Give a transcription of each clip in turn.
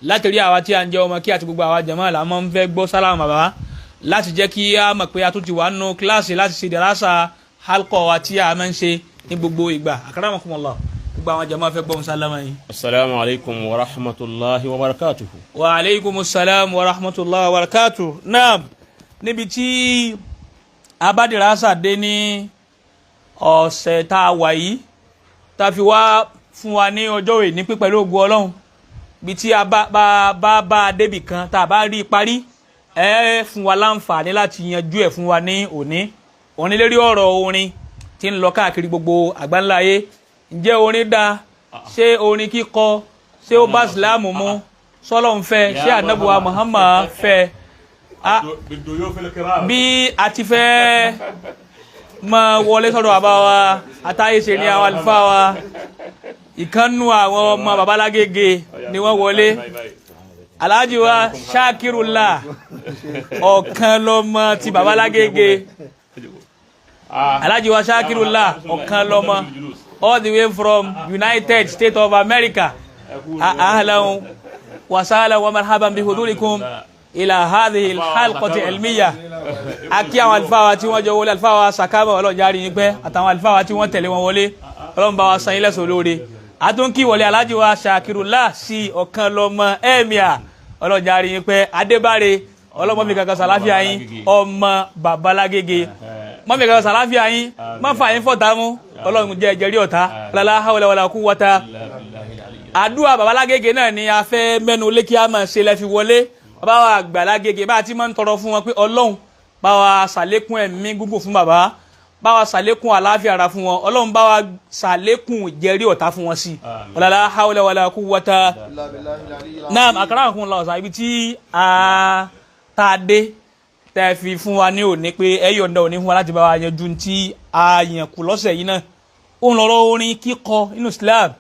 Láti rí àwa tí a ń jẹ́ ọmọ kí àti gbogbo àwa jàmáà là máa ń fẹ́ gbọ́ sálámù bàbá, láti jẹ́ kí a mọ̀ pé a tún ti wà nínú kíláàsì láti ṣe dàrásà halqa wa tí a máa ń ṣe ní gbogbo ìgbà. Akramakumullah, gbogbo àwọn jàmáà fẹ́ gbọ́ sálámù yìí. Asalaamu alaykum wa rahmatulahi wa barakatuhu. Wa aleykum salaam wa rahmatulahi wa barakatuhu. Naam, níbi tí abádirasa dé ní ọ̀sẹ̀ tá a wà yìí, tá a fi wá fún wa ní ọjọ́ òní pé pẹ̀lú ògo Ọlọ́run, bí tí a bá bá bá bá a débì kan tá a bá rí i parí, ẹ fún wa láǹfààní láti yanjú ẹ̀ fún wa ní òní. Òní lérí ọ̀rọ̀ orin tí ń lọ káàkiri gbogbo àgbáńláyé. Ǹjẹ́ orin dáa? Ṣé orin kíkọ, ṣé ó bá Ìsìláàmù mu? Sọlọ́ ń fẹ́? Ṣé ànábùwà Muhammad fẹ́? Bí a ti fẹ́ máa wọlé sọ́dọ̀ bàbá wa àtàyèsè ní àwọn àlùfáà wa, ìkànnù àwọn ọmọ babalágége ni wọ́n wọlé, Alhaji wa Shakirullah, ọ̀kan lọ́mọ ti babalágége. Alhaji wa Shakirullah, ọ̀kan lọ́mọ, all the way from United States of America. Ahlan wa sahlan wa marhaban bi hudurikum ila hadhihi alhalqati ilmiya. Akí àwọn àlùfáà wa tí wọ́n jọ wọlé, àlùfáà wa Sakama, Ọlọ́run járe yín pẹ́, àtàwọn àlùfáà wa tí wọ́n tẹ̀lé wọn wọlé, Ọlọ́run bá wa san yín lẹ́san olóore. Àtúnkì wọlé Alhaji wa Shakirullah sí ọ̀kan lọ́mọ ẹ̀míà, Ọlọ́run járe yín pẹ́. Adébáre, ọlọ́mọ mi kankan sàláfíà yín, ọmọ babalágége mọ́ mi kankan sàláfíà yín, má fà yín fọ̀tá mú, Ọlọ́run jẹ́ ẹ̀jẹ̀ rí ọ̀tá. La hawla wala quwwata. Àdúrà babalágége náà ni a fẹ́ mẹ́nu lé kí a máa ṣe lẹ́fi wọlé. Bàbá wa àgbàlágége, bá a ti máa ń tọrọ fún wọn pé Ọlọ́run bá wa ṣàlékún ẹ̀mí gígùn fún bàbá, bá wa ṣàlékún àlàáfíà ara fún wọn, Ọlọ́run bá wa ṣàlékún ìjẹ́rí ọ̀tá fún wọn sí. La hawla wala quwwata. Naam, akramakumullah ọ̀sán, ibi tí a tá a dé tẹ́ fi fún wa ní òní pé ẹ yọ̀ǹda òní fún wa láti bá wa yanjú tí a yàn kù lọ́sẹ̀ yìí náà, ó ń lọ́rọ́ orin kíkọ nínú Islam.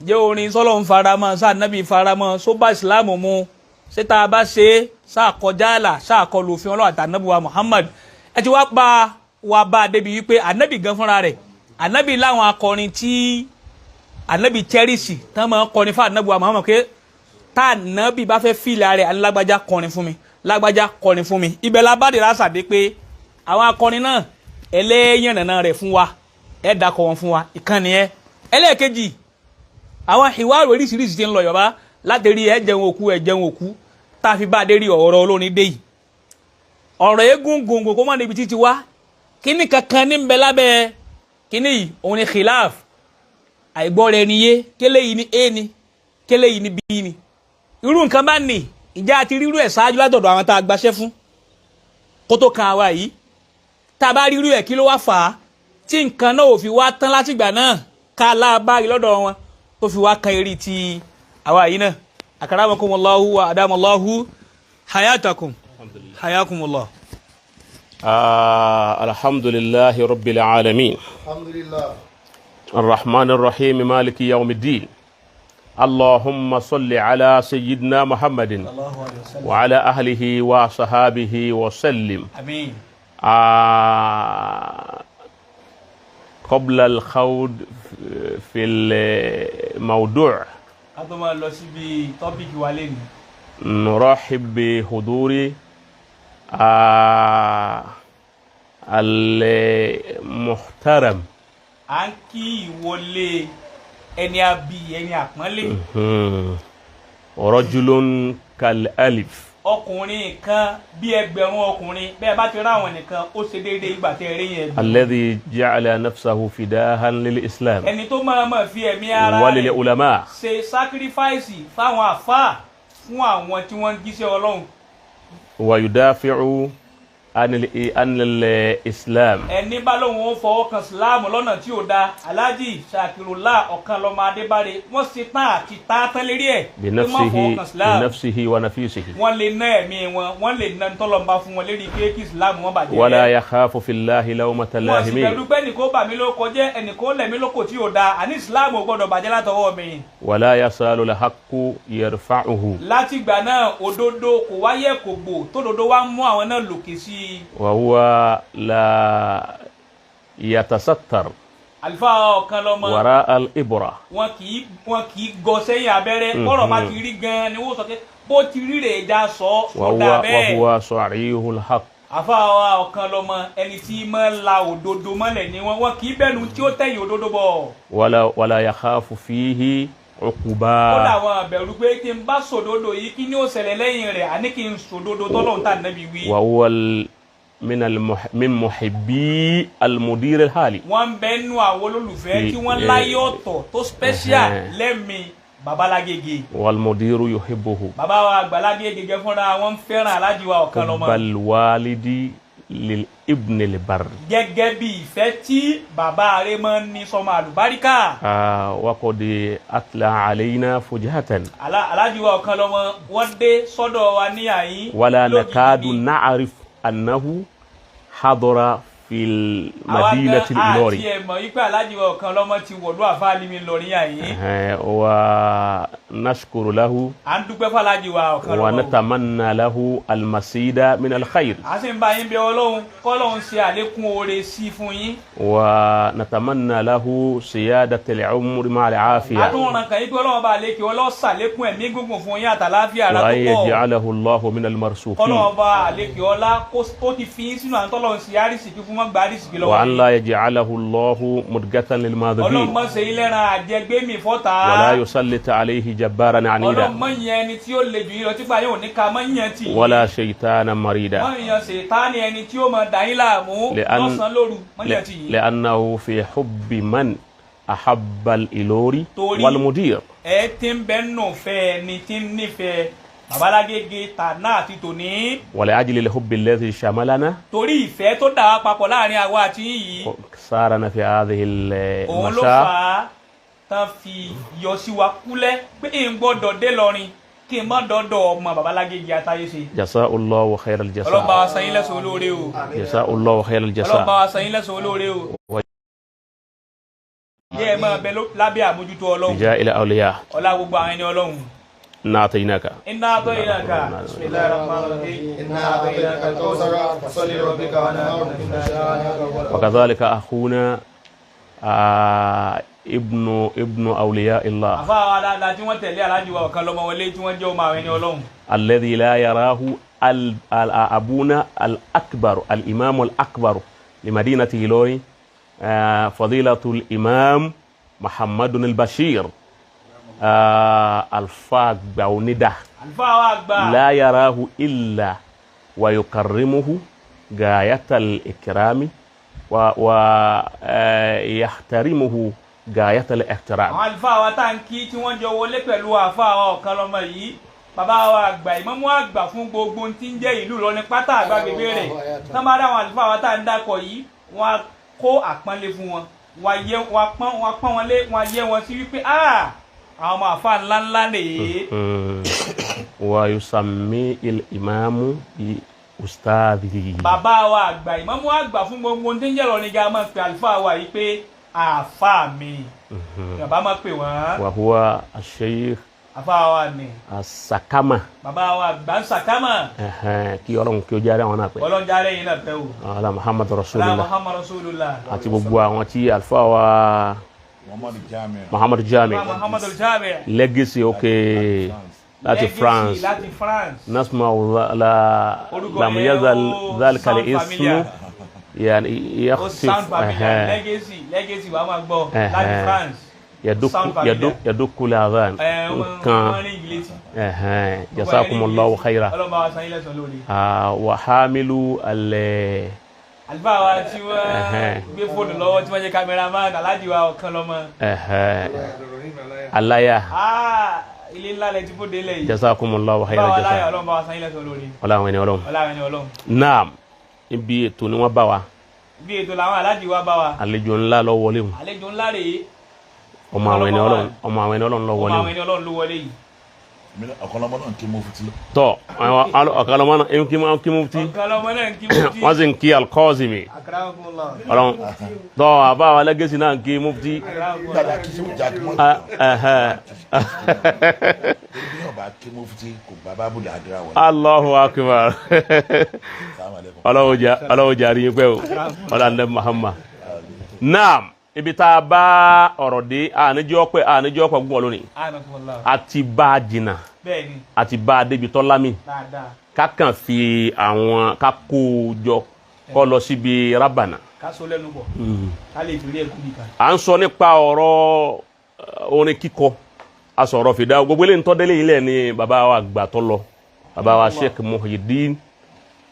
Jẹ́ orin sọ́lọ́ ń faramọ́, sáà nábì faramọ́, só bá Islam mu? Ṣé tá a bá ṣe é, sáà kọjá àlà, sáà kọlu òfin Ọlọ́run àtànábì wa Muhammad? Ẹ ti wá bá wa bá a débi wípé ànábì gan fúnra rẹ̀, ànábì láwọn akọrin tí ànábì cherish tán máa ń kọrin fún ànábì wa Muhammad, pé tá ànábì bá fẹ́ fìlà rẹ̀, alágbájá kọrin fún mi, lágbájá kọrin fún mi. Ibẹ̀ la bá dé lásàdé pé àwọn akọrin náà, ẹlẹ́yànnà rẹ̀ fún wa, ẹ dakọ̀ wọn fún wa. Ìkànnì ẹ ẹlẹ́ẹ̀kejì, àwọn ìwárò oríṣiríṣi ti ń lọ Yorùbá láti rí ẹ jẹun òkú, ẹ jẹun òkú, tá a fi bá a dé rí ọ̀rọ̀ olórin dé yìí, ọ̀rọ̀ eégún gbòǹgbò kó mọ̀ níbi títí wá. Kíní kankan ní ń bẹ lábẹ́ kíní yìí, òun ni khilaf, àìgbọ́ra ẹni yé. Kélé yìí ní A ni, kélé yìí ní B ni. Irú nǹkan bá nì, ìjà àti rírú ẹ̀ ṣáájú látọ̀dọ̀ àwọn tá a gbaṣẹ́ fún kó tó kan àwa yìí? Tá a bá rírú ẹ̀, kí ló wá fà á tí nǹkan náà ò fi wá tán látìgbà náà ká láàbárí lọ́dọ̀ wọn tó fi wá kan eré ti àwa yìí náà? Akramakumullahu wa adamallahu hayatakum, hayakumullah. Alhamdulillahi rabbil alamin. Alhamdulillah. الرحمن الرحيم، مالك يوم الدين، اللهم صل على سيدنا محمد وعلى أهله وصحابه وسلم. Àmín. قبل الخوض في الموضوع، ká tó máa lọ síbi topic wa lẹ́nu، نرحب بحضور المحترم، à ń kí ìwọlé ẹni abí, ẹni àpọ́nlé، رجل كالألف، ọkùnrin kan bí ẹgbẹ̀rún ọkùnrin. Bẹ́ẹ̀ bá ti ráwọn nìkan, ó ṣe déédéé ìgbà tẹ́ ẹ rí yẹn. الذي جعل نفسه فداها للإسلام ẹni tó máa ma fi ẹ̀mí ara rẹ̀ وللعلماء، ṣe sacrifice fáwọn àfáà, fún àwọn tí wọ́n ń jíṣẹ́ Ọlọ́run، ويدافع عن الإسلام. Ẹni bá lóun ó fọwọ́ kan Islam lọ́nà tí ò da, Alhaji Shakirullah ọ̀kan lọ́mọ Adébáre, wọ́n ṣe tán àti tán lérí ẹ̀ pé má fọwọ́ بنفسه kan Islam. بنفسه ونفيسه. Wọ́n lè ná ẹ̀mí wọn, wọ́n lè ná ntọ́lọ́mbà fún wọn lérí pé kí Islam wọn bàjẹ́. ولا يخاف في الله لومة Wọ́n sì لاهمين. bẹ̀rù pé ẹnìkan bà mí ló kọjẹ́, ẹnìkan lẹ̀ mí lóko tí ò da. Àní Islam ò gbọ́dọ̀ bàjẹ́ látọwọ́ mi. ولا يزال الحق يرفعه. Látìgbà náà, òdodo kò wáyé kò gbò, tódodo wá ń mú àwọn náà lòkè sí i. وهو لا يتستر. Àlùfáà ọ̀kan lọ́mọ. وراء الإبرة. Wọn kì í gọ sẹ́yìn abẹ́rẹ́. Bọ́rọ̀ bá ti rí gan-an ni wọ́n sọ pé bó ti rí rèé já sọ ọ́ وهو dà bẹ́ẹ̀. وهو صريح الحق. Àfáà ọ̀kan lọ́mọ, ẹni tí máa ń la òdodo mọ́lẹ̀ ni wọ́n. Wọn kì í bẹ̀rù tí ó tẹ̀yìn òdodo bọ̀. ولا يخاف فيه Kódà عقبا. wọn bẹ̀rù pé kí n bá sòdodo yìí, kí ni ó ṣẹlẹ̀ lẹ́yìn rẹ̀? Àní kí n sòdodo tọ́lọ́run tà nẹ́bi wí. وهو من محبي المدير الحالي. Wọ́n ń bẹ nú àwọn olólùfẹ́ tí wọ́n láyé ọ̀tọ̀ tó special lẹ́mìí babalágége. والمدير يحبه. Bàbá wa àgbàlágége gẹ́gẹ́ fúnra wọn ń fẹ́ràn alájí wa ọ̀kan lọ́mọ. حب الوالد للابن البر. Gẹ́gẹ́ bí ìfẹ́ tí bàbá rẹ̀ máa ń ní sọmọ àlùbáríkà. وقد أطلع علينا فجأة. Alájí wa ọ̀kan lọ́mọ, wọ́n dé sọ́dọ̀ wa ní àyín ولا lógìgì. نكاد نعرف أنه حضر في Àwa gan المدينة àti الإيلوري. ẹ̀ mọ̀ wípé alájí wa ọ̀kan lọ́mọ ti wọ̀lú àfáàlì mi lọ ní àyín. ونشكر له. À ń dúpẹ́ fàlájì wa ọ̀kan lọ́mọ o. ونتمنى له المزيد من الخير. À sì ń bá yín bẹ Ọlọ́run kọ́lọ́run ṣe àlékún oore sí fún yín. ونتمنى له سيادة العمر مع العافية. Àtúnràn kàn yín pé Ọlọ́run bá lékè ọlọ́sàlékún ẹ̀mí gígùn fún yín àtàláfíà ara tó وأن pọ̀. يجعله الله من المرزوقين. Kọ́lọ́run bá lékè ọlá kó ti fi yín sínú àwọn tọ́lọ́run ṣe àrísìkí fún wọn gba àrísìkí lọ́wọ́ وأن yín. لا يجعله الله مدقة Ọlọ́run للماضغين. má ṣe yín lẹ́ran àjẹgbémì fọ́ta. ولا يسلط عليه جبارا Ọlọ́run عنيدا. má yan ẹni tí ó le jù yín lọ típa yóò ní ká má yan tì yín. ولا شيطانا مريدا. Má yan ṣètánì ẹni tí ó máa dà yín láàmú lọ́sàn-án lóru, má yan tì yín. لأنه في حب من أحب الإلوري والمدير. Ẹ ti ń bẹ́ nù fẹ́ ẹni tí ń nífẹ̀ẹ́ babalágége tàná àti tòní. ولأجل الحب الذي شملنا Torí ìfẹ́ tó dà wá papọ̀ láàrin àwa àti yín yìí, سارنا في هذه òun ló المساء. fà á tán fi yọ sí wa kúlẹ̀ pé n gbọ́dọ̀ dé lọrin kí n má dọ́dọ̀ ọmọ babalágége àtayé ṣe. جزاء الله خير Ọlọ́run bá الجزاء. wa san yín lẹ́san olóore o. جزاء الله خير Ọlọ́run bá الجزاء. wa san yín lẹ́san olóore o. Yẹ́ ẹ máa bẹ lábẹ́ àmójútó Ọlọ́run. بجاء الأولياء. Ọlá gbogbo àwọn ẹni Ọlọ́run. إنا أعطيناك. إنا أعطيناك. بسم الله الرحمن الرحيم. إنا أعطيناك الكوثر فصل لربك وانحر إن شانئك هو الأبتر. وكذلك أخونا ابن أولياء الله. Àfa wa dáadáa tí wọ́n tẹ̀lé aláàjì wa ọ̀kan lọ́mọ wọlé tí wọ́n jẹ́ ọmọ àwọn ẹni Ọlọ́run. الذي لا يراه أبونا الأكبر الإمام الأكبر لمدينة إيلوري، فضيلة الإمام محمد البشير، الفاق باوندا. Àlùfáà wa àgbà. لا يراه إلا ويكرمه غاية الإكرام ويحترمه غاية الاحترام. Àwọn àlùfáà wa tá à ń kí tí wọ́n jọ wọlé pẹ̀lú àfáà wa ọ̀kan lọ́mọ yìí, bàbá wa àgbà, ìmámù àgbà fún gbogbo ohun tí ń jẹ́ ìlú Ìlọrin pátá, àgbàgbègbè rẹ̀, tán bá dá àwọn àlùfáà wa tá à ń dákọ̀ yìí, wọ́n á kó àpọ́nlé fún wọn, wọ́n á yẹ wọ́n á pọ́n wọ́n á pọ́n wọn lé, wọ́n á yẹ wọn sí wípé "Ah, àwọn ọmọ àfáà ńláńlá rèé." ويسمي الإمام بأستاذه. Bàbá wa àgbà, ìmámù àgbà fún gbogbo ohun tí ń jẹ́ Ìlọrin ga máa pe àlùfáà wa yìí pé àfáà mi, bàbá máa pè wọ́n. وهو الشيخ Àfáà wa ni. السكامة. Bàbá wa àgbà ń sàkámà. Kí Ọlọ́run kí ó jáde àwọn náà pẹ́. Ọlọ́njáre yìí náà pẹ́ o. Ala Muhammad Ala Rasulullah. Muhammad Rasulullah. Àti gbogbo àwọn tí àlùfáà wa Muhammadu Jamiu. Muhammad Jami. Muhammad Jami. Legacy, okay, láti Legacy. France. Láti France. نسمع لا Orúkọ لم yẹn يزل ó ذلك sound الاسم familiar. يعني Ó sound يخطف familiar. Legacy, legacy, wàá máa gbọ́ láti France. يدك Sound familiar. يدك يدك الأذان. Ẹ wọ́n kan rí ìgìlẹ́tì. جزاكم الله خيرا. Ọlọ́run bá wa san yín lẹ́san lórí. وحامل ال Àlùfáà wa tí wọ́n gbé fóònù lọ́wọ́ tí wọ́n jẹ́ cameraman, aláàjì wa ọ̀kan lọ́mọ. aláyà. Ah, ilé ńlá lẹ ti bóde lẹ̀ yìí. جزاكم الله خير Bá wa láyà, الجزاء. Ọlọ́run bá wa san yín lẹ́san lórí. Ọlọ́run ẹni Ọlọ́run. Ọlọ́run ẹni Ọlọ́run. Naam, ibi ètò ni wọ́n bá wa. Bí ètò làwọn aláàjì wa bá wa. Àlejò ńlá lọ wọlé wọn. Àlejò ńlá rèé. Ọmọ àwọn ẹni Ọlọ́run, ọmọ àwọn ẹni Ọlọ́run lọ Ọmọ wọlé àwọn wọn. ẹni Ọlọ́run ló wọlé yìí. Ọ̀kan lọ́mọ náà kí mo fi ti. Tọ́ ọ̀kan lọ́mọ náà kí wọ́n kí mufti. Ọ̀kan lọ́mọ náà ń kí mufti. Wọ́n sì ń kí Alkọ́sìmì. Akramakumullah. Ọlọ́run tọ́ àbá wa lẹ́gẹ̀sì náà ń kí mufti. Akramakumullah. Dada kí sẹ́wọ́n jà kí mo. Ah, ẹhẹ́. Torí bí yóò bá kí mo fi ti kò bá bábù làdúrà wọlé. Allahu akbar. Assalamu alaikum. Ọlọ́run jà rí yín pẹ́ o, ọlọ́run Muhammad. Naam. Ibi tá a bá ọ̀rọ̀ dé, àníjọ́ pẹ́, àníjọ́ pẹ́ gbọ́n lónìí. Anakumullah. A ti bá a jìnnà. Bẹ́ẹ̀ni. A ti bá a débi tọ́lámì. Dáadáa. Ká kàn fi àwọn ká kó o jọ kọ́ lọ síbi rábànà. Ká so lẹ́nu bọ̀. Ká lè torí ẹ̀kú nìkan. À ń sọ nípa ọ̀rọ̀ orin kíkọ, a sọ̀rọ̀ fìdá gbogbo eléyìí tọ́dẹ́lẹ̀ yìí lẹ̀ ni bàbá wa àgbà tó lọ, bàbá wa Sheikh Muhyiddin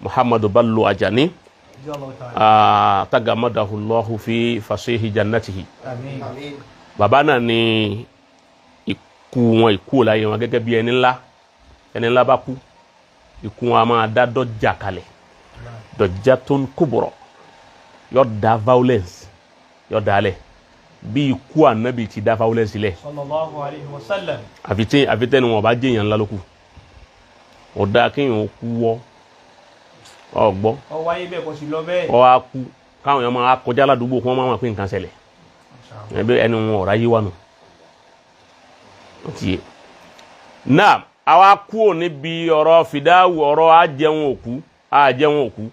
Muhammadu Bello Ajani, tagamadahullahu fi fasihi jannatihi. Àmín. Àmín. Bàbá náà ni ikú wọn, ikú láyé wọn gẹ́gẹ́ bí ẹni ńlá. Ẹni ńlá bá kú, ikú wọn a máa dá dọ́jà kalẹ̀, dọ́jà tó ń kúbọ̀rọ̀ yọ da violence yọ da lẹ̀ bí ikú ànábì ti dá violence lẹ̀. Sallallahu alayhi wa sallam. Àfi tẹ́ni wọn bá jẹ́yàn ńlá lókù, ọ̀dà kéèyàn kú wọ́ ọ̀gbọ́. Ó wáyé bẹ́ẹ̀, kò sì lọ bẹ́ẹ̀. Ọ wá kú káwọn èèyàn máa kọjá ládùúgbò kí wọ́n máa mọ̀ pé nǹkan ṣẹlẹ̀ ẹbí ẹni wọn ọ̀rá yí wà nù. Ó ti yé náà, àwa kúrò níbi ọ̀rọ̀ fìdáwù, ọ̀rọ̀ àjẹun òkú, àjẹun òkú,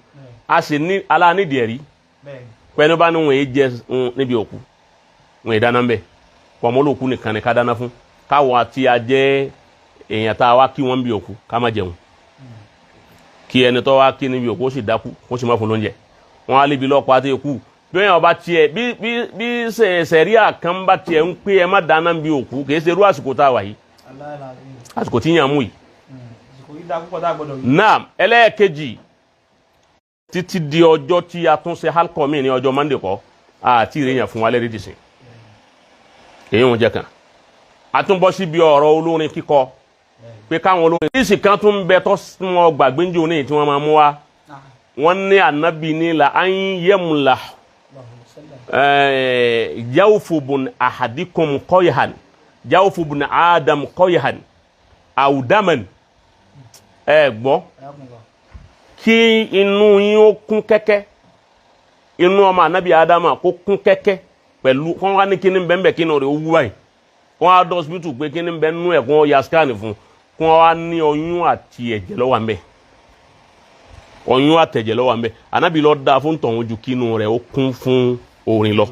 a sì ní alánídìí ẹ̀rí. Bẹ́ẹ̀ni. Pẹ̀lú bá ní wọn èé jẹ níbi òkú, wọn èé dáná ń bẹ̀ pọ̀mọ́lòkú nìkan ni ká dáná fún, káwọn àti ajẹ́ èèyàn tá a wá kí wọ́n bí òkú ká má jẹun, kí ẹni tó wá kí níbi òkú ó sì dákú, ó sì má fún lóúnjẹ. Wọn á lébi lọ́pọ̀ àti ikú bí wọn bá tiẹ̀ bí sẹ̀ríà kan bá tiẹ̀ ń pé ẹ má dáná bí òkú, kì í ṣe irú àsìkò tá a wà yìí, àsìkò tí yàn mú yìí. Àsìkò yìí dá púpọ̀ tá a gbọ́dọ̀ yìí. Naam, ẹlẹ́ẹ̀kejì, títí di ọjọ́ tí a tún ṣe halkọ mi ní ọjọ́ Monday kọ́ àti ìrìyàn fún wa lẹ́rìí dìsìn, èyí wọn jẹ kan. A tún bọ́ síbi ọ̀rọ̀ olórin kíkọ, pé káwọn olórin ìsì kan tún bẹ tọ́ wọn gbàgbé ń jò ní tí wọ́n máa mú wa. Wọ́n ní ànábì ní la an yẹmúlá jawfubun ahadikum kọ́yhan, jawfubun adam kọ́yhan awdaman. Ẹ gbọ́, kí inú yín ó kún kẹ́kẹ́, inú ọmọ ànábì adama kó kún kẹ́kẹ́ pẹ̀lú kó wá ní kíní bẹ́ẹ̀ kíní rẹ̀ ó wú báyìí, kó wá dọ́ hospital pé kíní bẹ́ẹ̀ nú ẹ̀, kó ya scan fún, kó wá ní ọyún àti ẹ̀jẹ̀ ló wà ńbẹ̀, ọyún àtẹ̀jẹ̀ ló wà ńbẹ̀. Ànábì ló dáa fún tọ̀hún ju kínú rẹ̀ ó kún fún orin lọ.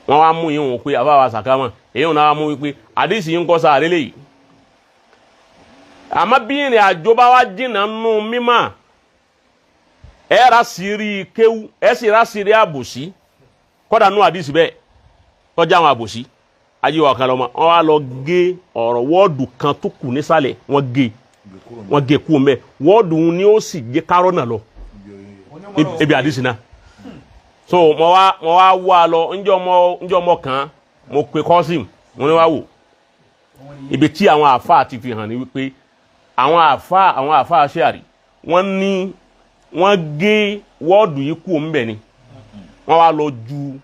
Wọ́n wá mú yín wọn pé àbáwá sàkámà èyí wọn náà wá mú wípé àdìsí yín kọ́ sáà lélẹ́yìí. Àmọ́ bí ìrìn àjò bá wá jìnnà nù mímọ́, ẹ ra sírí kéwú, ẹ sì ra sírí àbòsí kọ́dà nù àdìsí bẹ́ẹ̀ tọ́jà àwọn àbòsí ayé wa kan lọ́mọ. Wọ́n wá lọ gé ọ̀rọ̀ wọ́ọ̀dù kan tó kù nísàlẹ̀, wọ́n gé kú mẹ́ wọ́ọ̀dù ni ó sì gé kárọ́nà lọ ibi àdìsí náà. So mo wá wá lọ ńjọ́ mo kàn, mo pe kọ́sìm, mo ní wá wò ibi tí àwọn àáfàá ti fi hàn ní wípé àwọn àáfàá ṣe àrí wọ́n ní wọ́n gé wọ́ọ̀dù yìí kú ńbẹ̀ ni wọ́n wá lọ ju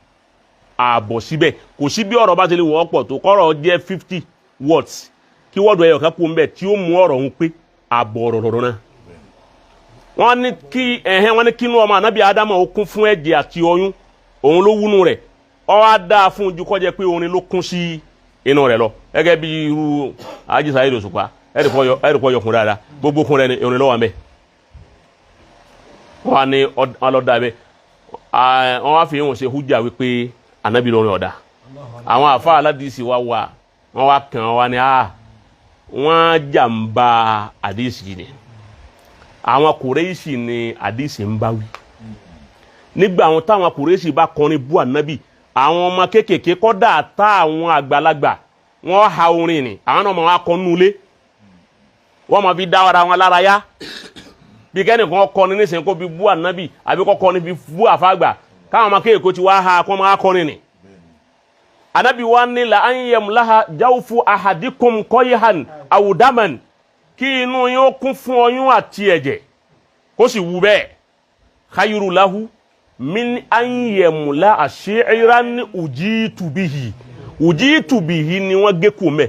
ààbọ̀ síbẹ̀. Kò sí bí ọ̀rọ̀ bá ti lè wọ́ pọ̀ tó, kọ́rọ̀ jẹ́ 50 words, kí wọ́ọ̀dù ẹyọ kan kú ńbẹ̀ tí ó mú ọ̀rọ̀ ń pé ààbọ̀ ọ̀rọ̀ lọ́rọ̀ náà. Wọ́n ní kí ẹ̀hẹ́n, wọ́n ní kínú ọmọ ànábì ádámà ó kún fún ẹ̀jẹ̀ àti ọyún, òun ló wúnú rẹ̀, ó wá dáa fún ju kó jẹ́ pé orin ló kún sí inú rẹ̀ lọ. Gẹ́gẹ́ bí irú Alhaji Saheed Òṣùpá, ẹ̀rì pọ̀ yọkùn dáadáa, gbogbo kún rẹ̀ ni orin ló wà ńbẹ̀. Wọ́n á ní ọlọ́dà bẹ́ẹ̀, wọ́n wá fi hàn ṣe hújà wípé ànábì lórin ọ̀dà. Àwọn àfa aládìsí wa wà, wọ́n wá kàn wá ní wọ́n jàǹbá àdìsí ni. Àwọn Kùrẹ́ṣì ni àdìsí ń bá wí. Nígbà àwọn táwọn Kùrẹ́ṣì bá kọrin bú ànábì, àwọn ọmọ kéékèèké kọ́dà tá àwọn àgbàlagbà wọ́n ha orin ni, àwọn náà máa kọ nulẹ̀, wọ́n máa fi dá ara wọn lára yá. Bí kẹ́nìkan kọrin nísìnyí kó fi bú ànábì àbí kó kọrin fi bú àfàgbà, káwọn ọmọ kéèké ti wá ha kó máa kọrin ni. Ànábì wa ní la an yamlaha jawfu ahadikum qayhan aw daman, kí inú yín ó kún fún ọyún àti ẹ̀jẹ̀ kó sì wú bẹ́ẹ̀, khayru lahu min an yamla shi'ran ujitu bihi. Ujitu bihi ni wọ́n gé kù mẹ́.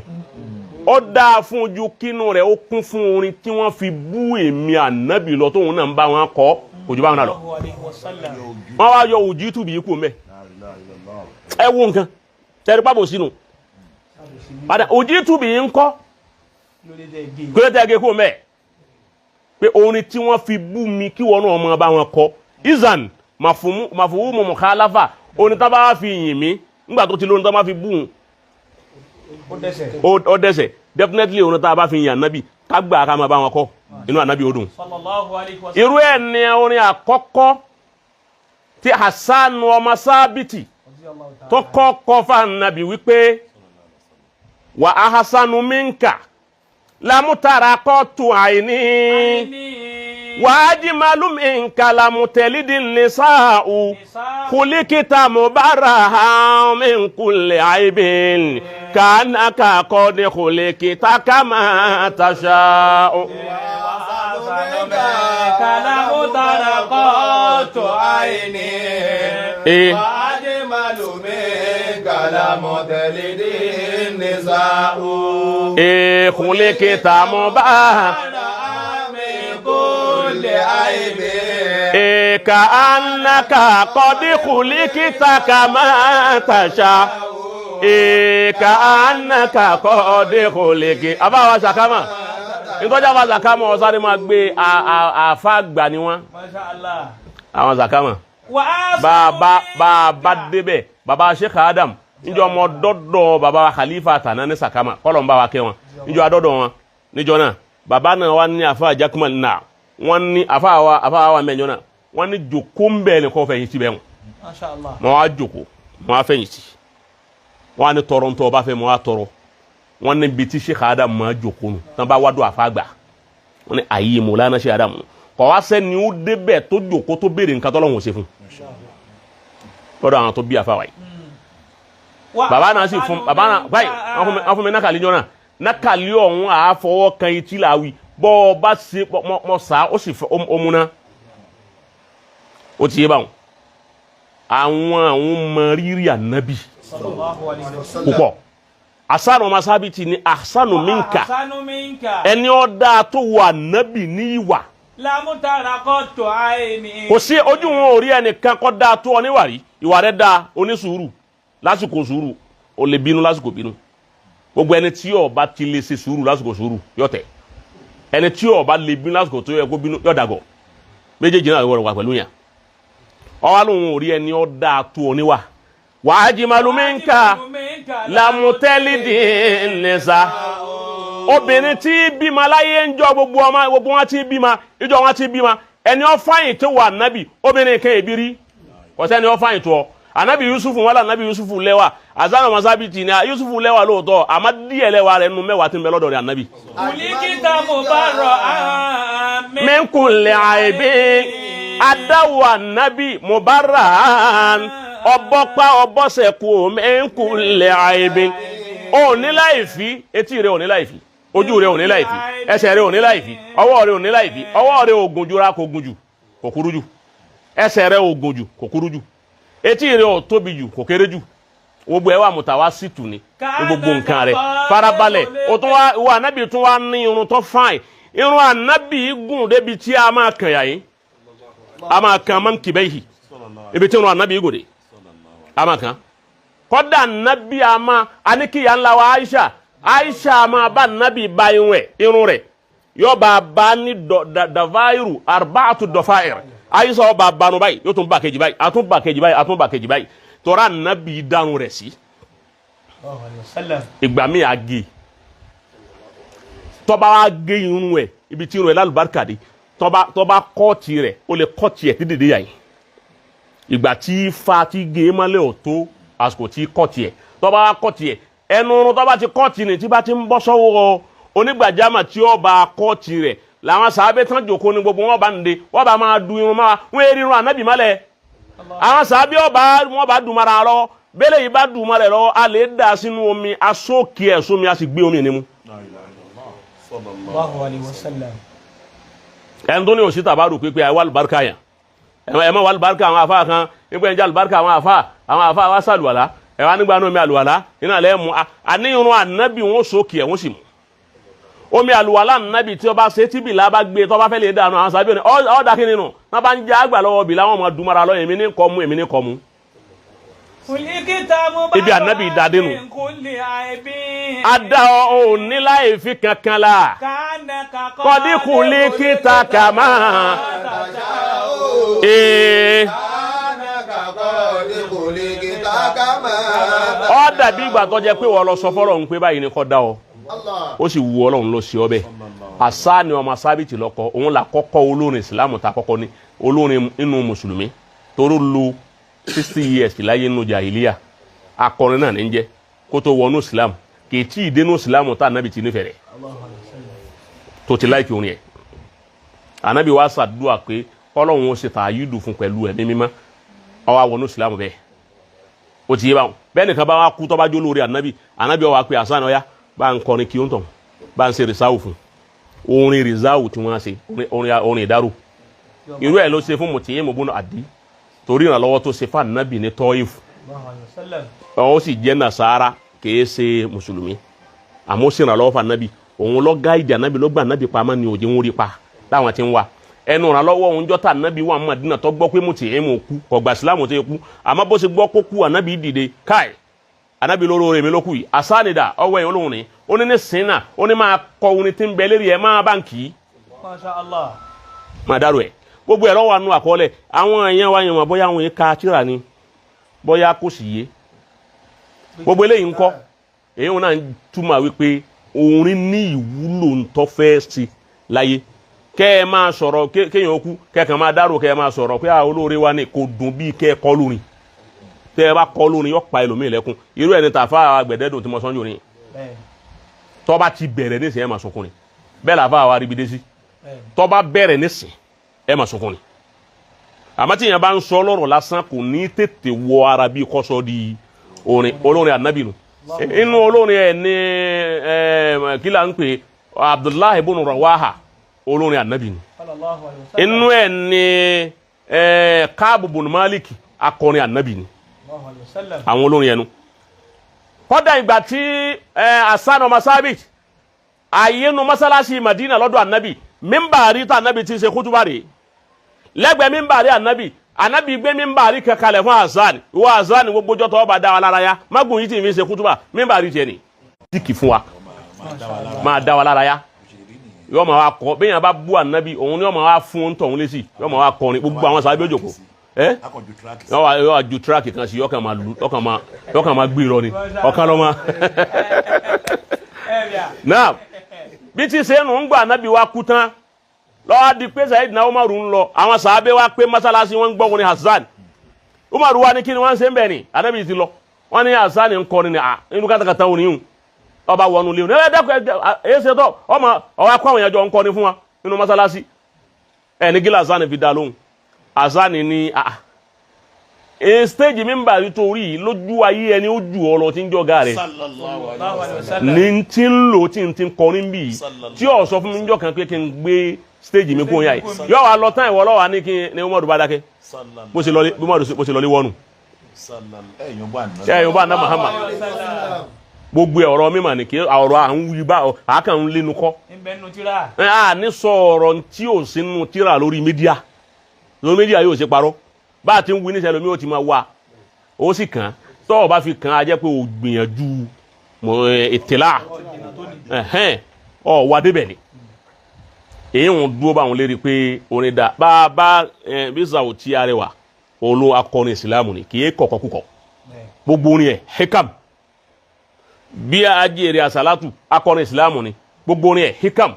Ó dáa fún ojú kínú rẹ̀ ó kún fún orin tí wọ́n fi bú èmi ànábì lọ, tóun náà ń bá wọn kọ́, kò ju báwọn náà lọ. Wọ́n wá yọ ujitu bihi kù mẹ́. Ẹ wo nǹkan tẹ̀rí pàbò sínú padà, ujitu bihi ń kọ́ kúrẹ́tẹ́ gé kù mẹ́, pé orin tí wọ́n fi bú mi kí wọ́n náà mọ bá wọn kọ́. Izan màfùwùmù mukhalafa onítàbá fi yìn mí nígbà tó ti lóhun tó bá fi bú un ó dẹ́sẹ̀ definitely onítàbá fi yìn ànábì ká gbà ká máa bá wọn kọ́ inú ànábì ó dùn. Irú ẹ̀ ní orin àkọ́kọ́ tí Hasan ọmọ Sábìtì tó kọ́kọ́ fún ànábì wípé wà á hasanu minka lamutara kọ́tù àìní wà á jimalu minka lamutẹ̀lídìí nisáà kulikita mubaraha min kulli aibin kanaka qad kulikita kama tasha'u. Kulikita mubaraha min kulli aibin kaanaka qad kulikita kama tasha'u. Kaanaka qad kulikita. Àbáwá Sàkámà ntọ́jà bá Sàkámà ọ̀sáré máa gbé àfa àgbà ni wọ́n. Àwọn Sàkámà bàbá débẹ̀ bàbá Sheikh Adam níjọ́ ọmọ dọ́dọ̀ bàbá Khalifa tàná ní Sàkámà kọ́lọ̀ ń bá wa kẹ́ wọn níjọ́ adọ́dọ̀ wọn níjọ́ náà bàbá náà wà ní àfa Jakumal náà wọ́n ní àfa wa mẹ́jọ náà wọ́n ní jòkó ń bẹ́ẹ̀ ní kọ́ fẹ̀yìntì bẹ́ẹ̀ wọn. Mọ́ wá jòkó mọ́ wá fẹ̀yìntì wọ́n á ní tọrọ ntọ́ ọba fẹ́ mọ́ wá tọrọ wọ́n ní bi tí Sheikh Adam máa jòkó nù tán bá wá dùn àfa gbà wọ́n ní ayé Mọ̀lánà Sheikh Adam kọ́ wá sẹ́ni ó débẹ̀ tó jòkó tó béèrè nǹkan tọ́lọ́hún ṣe fún lọ́dọ̀ àwọn tó bí àfa wáyé. Bàbá náà sì fún bàbá náà báyìí wọ́n fún mi nákàlí jọ náà nákàlí ọ̀hún àáfọwọ́ kan etí làwí bọ́ ọ bá ṣe mọ sá ó sì fẹ́ ó múná ó ti yé báwọn àwọn mọ rírì ànábì púpọ̀. Asanu ọmọ Sábìtì ni asanu minka ẹni ó dáa tó wọ ànábì ní ìwà. Kò sí ojú wọn ò rí ẹnìkan kọ́ dáa tó ọ níwà rí ìwà rẹ̀ dáa onísùúrù lásìkò sùúrù ó lè bínú lásìkò bínú gbogbo ẹni tí ó bá ti lè ṣe sùúrù lásìkò sùúrù yó tẹ̀ ẹni tí ó bá lè bínú lásìkò tó yẹ kó bínú yó dàgọ̀ méjèèjì náà wọ̀rọ̀ wà pẹ̀lú yàn ọwọ́ lòun ò rí ẹni ó dáa tó ọ níwà. Wàá minka lamutẹ́lídì nìsa obìnrin tí bímọ láyé ń jọ gbogbo ọmọ gbogbo wọn tí bímọ ìjọ wọn tí bímọ ẹni ó fàyìn tó wà nábì obìnrin kan èbí rí kò sẹ́ni ó fàyìn tó ọ anabi Yusufu wọn là anabi Yusufu lẹ́wà azanu masabiti ni Yusufu lẹ́wà lóòótọ́ àmọ́ díẹ̀ lẹ́wà rẹ̀ nu mẹ́wàá tí ń bẹ lọ́dọ̀ rẹ̀ anabi. Kulikita mubarra'an min kulli aibin adáwọ̀ anabi mubarra'an ọbọ̀pá ọbọ̀sẹ̀kù min kulli aibin ò ní láì fi etí rẹ̀ ò ní láì fi ojú rẹ̀ ò ní láì fi ẹsẹ̀ rẹ̀ ò ní láì fi ọwọ́ rẹ̀ ò ní láì fi ọwọ́ rẹ̀ ò gùn jura kò gùn jù kò kúrú jù ẹsẹ̀ rẹ̀ ò gùn jù kò kúrú jù etí rẹ̀ ò tóbi jù kò kéré jù gbogbo ẹ wà mùtàwá sí tù ní gbogbo nǹkan rẹ̀ farabalẹ̀ o tún wá ìwọ ànábì tún wá ní irun tó fáìn irun ànábì gùn débi tí a máa kàn yà yín a máa kàn máa ń kìbẹ́ yìí ibi tí irun ànábì gòdè a máa kàn kọ́dà ànábì a máa aníkìyà ńlá wa Aisha Aisha máa bá ànábì ba irun rẹ̀ irun rẹ̀ yóò bá a bá ní dọ̀fáìrù arba'atu dọ̀fáìrù Aisha ọba banu báyìí yóò tún bá kejì báyìí a tún bá kejì báyìí a tún bá kejì báyìí tọ́ra ànábì dànù rẹ̀ sí. Ìgbà mi à gé tọ́ba wa gé irun ẹ̀ ibi tí irun ẹ̀ lálùbáríkà dé tọ́ba kọ́ọ̀tì rẹ̀ ó lè kọ́ọ̀tì ẹ̀ tí dèdè yà yìí ìgbà tí fa ti gé mọ́lẹ̀ ò tó àsìkò tí kọ́ọ̀tì ẹ̀ tọ́ba wa kọ́ọ̀tì ẹ̀ ẹnu irun tọ́ba ti kọ́ọ̀tì ni tí bá ti ń bọ́ sọ́wọ́ onígbàjámà tí ó bá kọ́ọ̀tì rẹ̀ làwọn sàábé tán jòkó ni gbogbo wọn bá ń de wọn bá máa du irun máa wọn èrè irun ànábì mọ́lẹ̀ àwọn sàábé ọba wọn bá dùn mara lọ bẹ́lẹ̀ yìí bá dùn mara lọ a lè dà sínú omi asókè ẹ̀ sómi a sì gbé omi ní mu. Ẹni tó ní òsì tàbá rò pé àìwá àlùbáríkà yàn ẹ má wà àlùbáríkà àwọn àfa kan nígbà yẹn jẹ́ àlùbáríkà àwọn àfa wa sàlùwàlá ẹ wá nígbà náà omi àlùwàlá iná lẹ́ mu àní irun ànábì wọn sókè ẹ̀ wọ́n sì mú omi àlùwàlá nàbì tí ó bá ṣe tí bìlà bá gbé tó bá fẹ́ lè dànù àwọn sábẹ́ òní ọ̀dà kí nínú náà bá ń jẹ́ àgbà lọ́wọ́ bìlà wọn máa dùnmọ́ra lọ èmi ní kọ́ mu èmi ní kọ́ mu. Ibi ànábì ìdádé nù. Adá ọ ò ní láì fi kankan la. Kọ́díkùlì kíta kàmá. Ee. خلقت كما Ó dàbí ìgbà tó jẹ́ pé wọ́n lọ sọ fọ́lọ́run pé báyìí ni kò dá ọ, Allah. ó sì wu Ọlọ́run ló ṣe ọ bẹ́ẹ̀. Àṣà ni ọmọ sábìtì lọ́kọ òun là kọ́kọ́ olórin ìsìlámù ta kọ́kọ́ ní olórin inú mùsùlùmí toró lu 60 years láyé nínú jàhílíyà. Akọrin náà ní jẹ́ kó tó wọnú ìsìlámù, kì í tí ì dénú ìsìlámù tá ànábì ti nífẹ̀ẹ́ rẹ̀ tó ti láìkì orin ẹ̀. Ànábì wa ṣàdúrà pé kọ́lọ́hún ó ṣe tààyùdù fún pẹ̀lú ẹ̀mí mímọ́, ó wá wọnú ìsìlámù bẹ́ẹ̀. Ó ti yé báwọn bẹ́ẹ̀ nìkan bá wa kú tó bá jó lórí ànábì, ànábì ó wá pé àṣà náà yá bá ń kọrin kí ó ń tàn bá ń ṣe rìsáwù fún orin rìsáwù tí wọ́n á ṣe orin ìdárò. Irú ẹ̀ ló ṣe fún Mùtíyìn mọ̀búnà àdí torí ìrànlọ́wọ́ tó ṣe fún ànábì ní Tọ́ìfù. Ó sì jẹ́ nàṣàrà, kìí ṣe mùsùlùmí, àmọ́ ó sì ìrànlọ́wọ́ fún ànábì. Òun lọ gáìdì ànábì, ló gbà ànábì pamọ́ ní òjì ń rí pa láwọn tí ń wá ẹnu ìrànlọ́wọ́ òun jọ́ta. Ànábì wà Mádínà tó gbọ́ pé Mùtíyìn mọ̀ kú, kò gbà sílámù tó yẹ kú, àmọ́ bó ṣe gbọ́ kó kú, ànábì dìde káì, ànábì lóró rẹ̀ mi ló kù yìí. Àsánidà ọwọ́ ẹ̀ olóhùn ni ó ní ní sínà, ó ní máa kọ orin tí ń bẹ lérí ẹ̀, máa bá ń kì í. Masha Allah. Máa dárò ẹ̀, gbogbo ẹ̀rọ wà nù àkọọ́lẹ̀. Àwọn èèyàn wa yẹn wọn bóyá àwọn èèyàn ka tírà ni, bóyá kò sì yé gbogbo eléyìí ńkọ́. Èyí wọn náà ń túmọ̀ wípé orin ní ìwúlò ńtọ́ fẹ́ sí láyé. Kẹ́ ẹ máa sọ̀rọ̀ kéèyàn ó kú, kẹ́kàn máa dárò, kẹ́ ẹ máa sọ̀rọ̀ pé àwọn olóore wa ni kò dùn bíi kẹ́ ẹ kọ́ lórin. Tẹ́ ẹ bá kọ́ lórin, yóò pa ẹlòmíì lẹ́kún. Irú ẹni tàfà àgbẹ̀dẹ́dùn tí mo sọ́njò ní tọ́ bá ti bẹ̀rẹ̀ nísìnyí, ẹ máa sunkún ni. Bẹ́ẹ̀ làfà àwa ríbi dé sí. Tọ́ bá bẹ̀rẹ̀ nísìn, ẹ máa sunkún ni. Àmọ́ tí èèyàn bá ń sọ lọ́rọ̀ lásán, kò ní tètè wọ ara bí kọ́sọ́ di orin. Olórin ànábì nù. Inú olórin ẹ̀ ní ẹ kí là ń pè, Abdullahi ibn Rawaha, olórin ànábì nù. Sallallahu alayhi wa sallam. Inú ẹ̀ ní ẹ Káàbù bùn Malik, akọrin ànábì ni. Sallallahu alayhi wa sallam. Àwọn olórin ẹnu kọ́dà ìgbà tí ẹ Hasan ọmọ Sabit ayé nu mọ́sálásí Madina lọ́dọ̀ ànábì, mímbàrí tá ànábì ti ṣe kútúbà rèé lẹ́gbẹ̀ẹ́ mímbàrí ànábì. Ànábì gbé mímbàrí kankalẹ̀ fún Hasan. Ìwọ Hasan, gbogbo jọ́tọ̀ ọba dá wa lára yá, mágùn yìí tí mi ṣe kútúbà, mímbàrí tiẹ̀ ni tíkì fún wa, máa dá wa lára yá. Yóò máa wá kọ bẹ́ẹ̀ yẹn bá bú ànábì, òun ni yóò máa wá fún un tọ̀hún lésì, yóò máa wá kọrin. Gbogbo àwọn sábẹ́ òjòkó ẹ́ Akọ̀jù track. Yóò wá ju track kan sí, yọkàn máa gbé lọ ni ọ̀kan lọ́ máa. Ẹ bíà. Náà bí ti ṣe nù ń gbà ànábì wa kú tán lọ́wọ́ di pé Sayidina Umaru ń lọ, àwọn sàábé wa pé masalasi, wọn ń gbọ́ wọn ní Hasan. Umaru wa ní kí ni wọ́n ń ṣe ń bẹ̀ ni ànábì ti lọ. Wọ́n ní Hasan ń kọrin ni à inú kátàkátà wọn nìyún ọba wọnú léwu ní ẹ dẹ́kun ẹ ẹ ṣe tọ́ ọmọ ọwọ́ akọ àwọn èèyàn jọ ń kọrin fún wa nínú masalasi ẹ ní gíla. Hasan fi dá lóhùn. Hasan ní à ẹ stage mímbà yìí torí yìí lójú ayé ẹni ó ju ọ lọ tí ń jọ ga rẹ̀. Sallallahu Sallallahu alayhi alayhi wa wa sallam. Ní tí ń lò tí ń ti ń kọrin bí yìí Sallallahu. tí ò sọ fún mi níjọ́ kan pé kí n gbé stage mi kó yá yìí, yóò wá lọ tán. Ìwọ lọ́wọ́ ní kí ni Umaru bá dákẹ́. Sallallahu. Bó ṣe lọlé bí Umaru bó ṣe lọlé wọnù. Sallallahu. Ẹ yóò bá àná. Ṣé ẹ̀yin bá ná Muhammad gbogbo ẹ̀ ọ̀rọ̀ mímọ̀ ní kí ọ̀rọ̀ à ń wí bá àákàn ń lénu kọ́. Ń bẹ nínú tírà. Ẹ á ní sọ ọ̀rọ̀ tí ò sínú tíra lórí media. Lórí media yóò ṣe parọ́ bá a ti ń wí níṣẹ́ lómi ó ti máa wá ó sì kàn án. Tọ́ ọ bá fi kàn án, á jẹ́ pé o gbìyànjú mọ̀ ẹ́ ìtìlá ẹ̀hẹ́n ọ wà débẹ̀ ni. Èyí ń dúró báwọn lérí pé orin dá bá a bá ẹ bí Sàwùtí Arẹwà olú akọrin ìsìlámù ni, kì í kọ̀kọ́ kúkọ̀, gbogbo orin ẹ̀ hikam. Bí ajé àsálàtù akọrin ìsìlámù ni, gbogbo orin ẹ̀ hikam.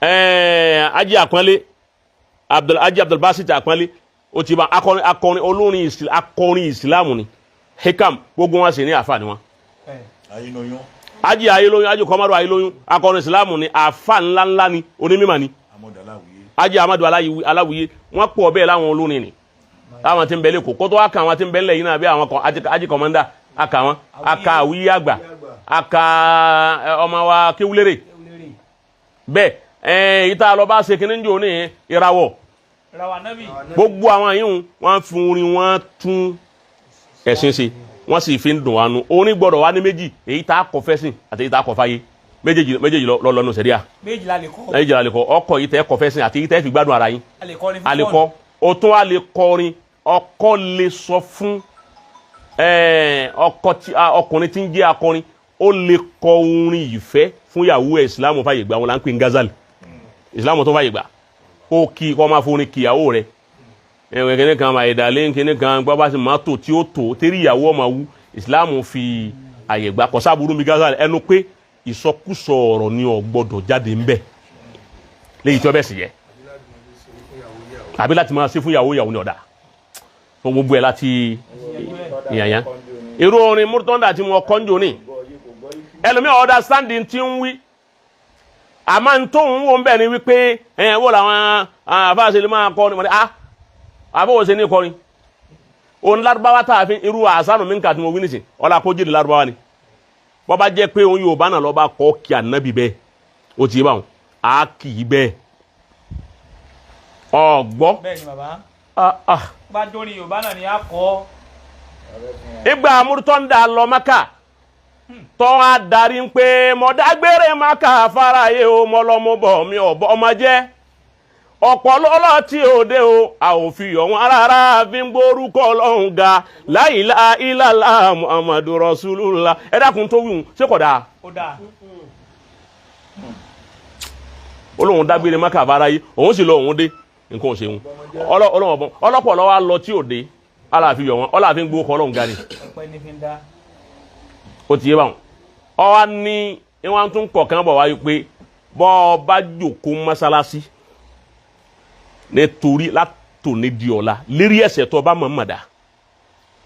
Ajé àpọ́nlé Abdul ajé Abdulbasit àpọ́nlé, ó ti bá akọrin olórin akọrin ìsìlámù ni, hikam. Gbogbo wọn sì ní àfa ni wọn. Ayinoyún. Ajé ayélóyún, ajé kọmọdún ayélóyún, akọrin ìsìlámù ni, àfa ńláńlá ni, onímọ̀ ni. Amọ̀dé Aláwìyé. Ajé Amadu Aláwìyé, wọn pọ̀ bẹ́ẹ̀ láwọn olórin ni láwọn tí ń bẹ lẹ́kọ̀ọ́ kótó wá kan, àwọn tí ń bẹ lẹ́yìn náà bí àwọn kan ajé kọmọndà aka wọn, aka àwíyé àgbà, aka ọmọ wa kéwúlérè bẹ́ẹ̀ ẹ ìta lọ bá ṣe kínní jò ní ìràwọ̀. Rawa nabi. Gbogbo àwọn yìí wọn fi orin wọn tún ẹ̀sìn ṣe, wọ́n sì fi ń dùn wá nu. Orin gbọ́dọ̀ wá ní méjì, èyí tá a kọ fẹ́sìn àti èyí tá a kọ fáyé. Méjèèjì méjèèjì lọ lọ́nu sẹ̀ríà. Méjì la lè kọ́. Méjèèjì la lè kọ. Ọkọ yìí tẹ́ kọ fẹ́sìn àti èyí tẹ́ fi gbádùn ara yín. A lè kọ́ ní fún. A lè kọ, o tún wá lè kọrin. Ọkọ lè sọ fún ọkọ tí ọkùnrin tí ń jẹ́ akọrin, ó lè kọ orin ìfẹ́ fún ìyàwó ẹ̀. Ìsìlámù fàyè gbà wọn là ń pè ní gazal. Ìsìlámù tó fàyè gbà kó kí kó máa forin kíyàwó rẹ̀. Ẹ̀wọ̀n kìnìún kan máa ìdálé kìnìún kan gbọ́ bá sì máa tò tí ó tò tẹ́rí ìyàwó ọmọ wú. Ìsìláàmù fi àyè gbà kọ́ sábúrú mi gásà ẹnu pé ìsọkúsọ ọ̀rọ̀ ni ò gbọ́dọ̀ jáde ńbẹ̀ léyìí tí wọ́n bẹ̀ sì yẹ àbí láti máa ṣe fún ìyàwó ìyàwó ní ọ̀dà fún gbogbo ẹ̀ láti ìyànyá. Irú orin múrítọ́ndà tí mo kọ́ ń jò ní ẹlòmíràn ọ̀dà sáǹdì tí ń wí àmọ́ n tó ń wò ń bẹ̀ ni wípé ẹ̀yìn wò làwọn àfáàṣe lè máa kọ́ ni mo ní ah àbọ̀wò ṣe ní kọrin òun lárúbáwá tá a fi irú àṣàrò mi ń kà tí mo wí nísìn ọ̀là kó jìnnì lárúbáwá ni bọ́ bá jẹ́ pé òun Yorùbá náà lọ́ba kọ́ kí ànábì bẹ́ẹ̀ ó ti yé báwọn á kì í bẹ́ẹ̀ ọ̀gbọ́. Bẹ́ẹ̀ ni bàbá. Bá dórí Yorùbá náà ni a kọ́. Ìgbà múrítọ́ndà lọ Mákà tọ́ a darí ń pé mọ̀dágbére Mákà fáráyé o mọ́lọ́mọ́bọ̀ mi ọ̀bọ ọmọ jẹ́ ọ̀pọ̀ lọ́lọ́ tí ò dé o a ò fi yọ̀ wọ́n rárá fi ń gbórúkọ Ọlọ́run ga la ilaha illallah Muhammadu Rasulullah. Ẹ dákun tó wíwùn ṣé kò dáa? Ó dáa. Ó lóun dágbére Mákà fáráyé òun sì lọ òun dé nǹkan ò ṣeun ọlọ́pọ̀ lọ́wọ́ lọ tí ò dé aláàfin yọ̀ wọ́n ọláàfin gbórúkọ Ọlọ́run ga ni. Ọpẹ́ ní fi ń dá. Ó ti yé báwọn ọwọ́ ní ìwọ̀n tún kọ̀ọ̀kan bọ̀ wáyé pé bọ́ ọ bá jòkó mọ́sálásí nítorí látòní di ọ̀la lérí ẹ̀ṣẹ̀ tó bá mọ̀ọ́mọ̀ dá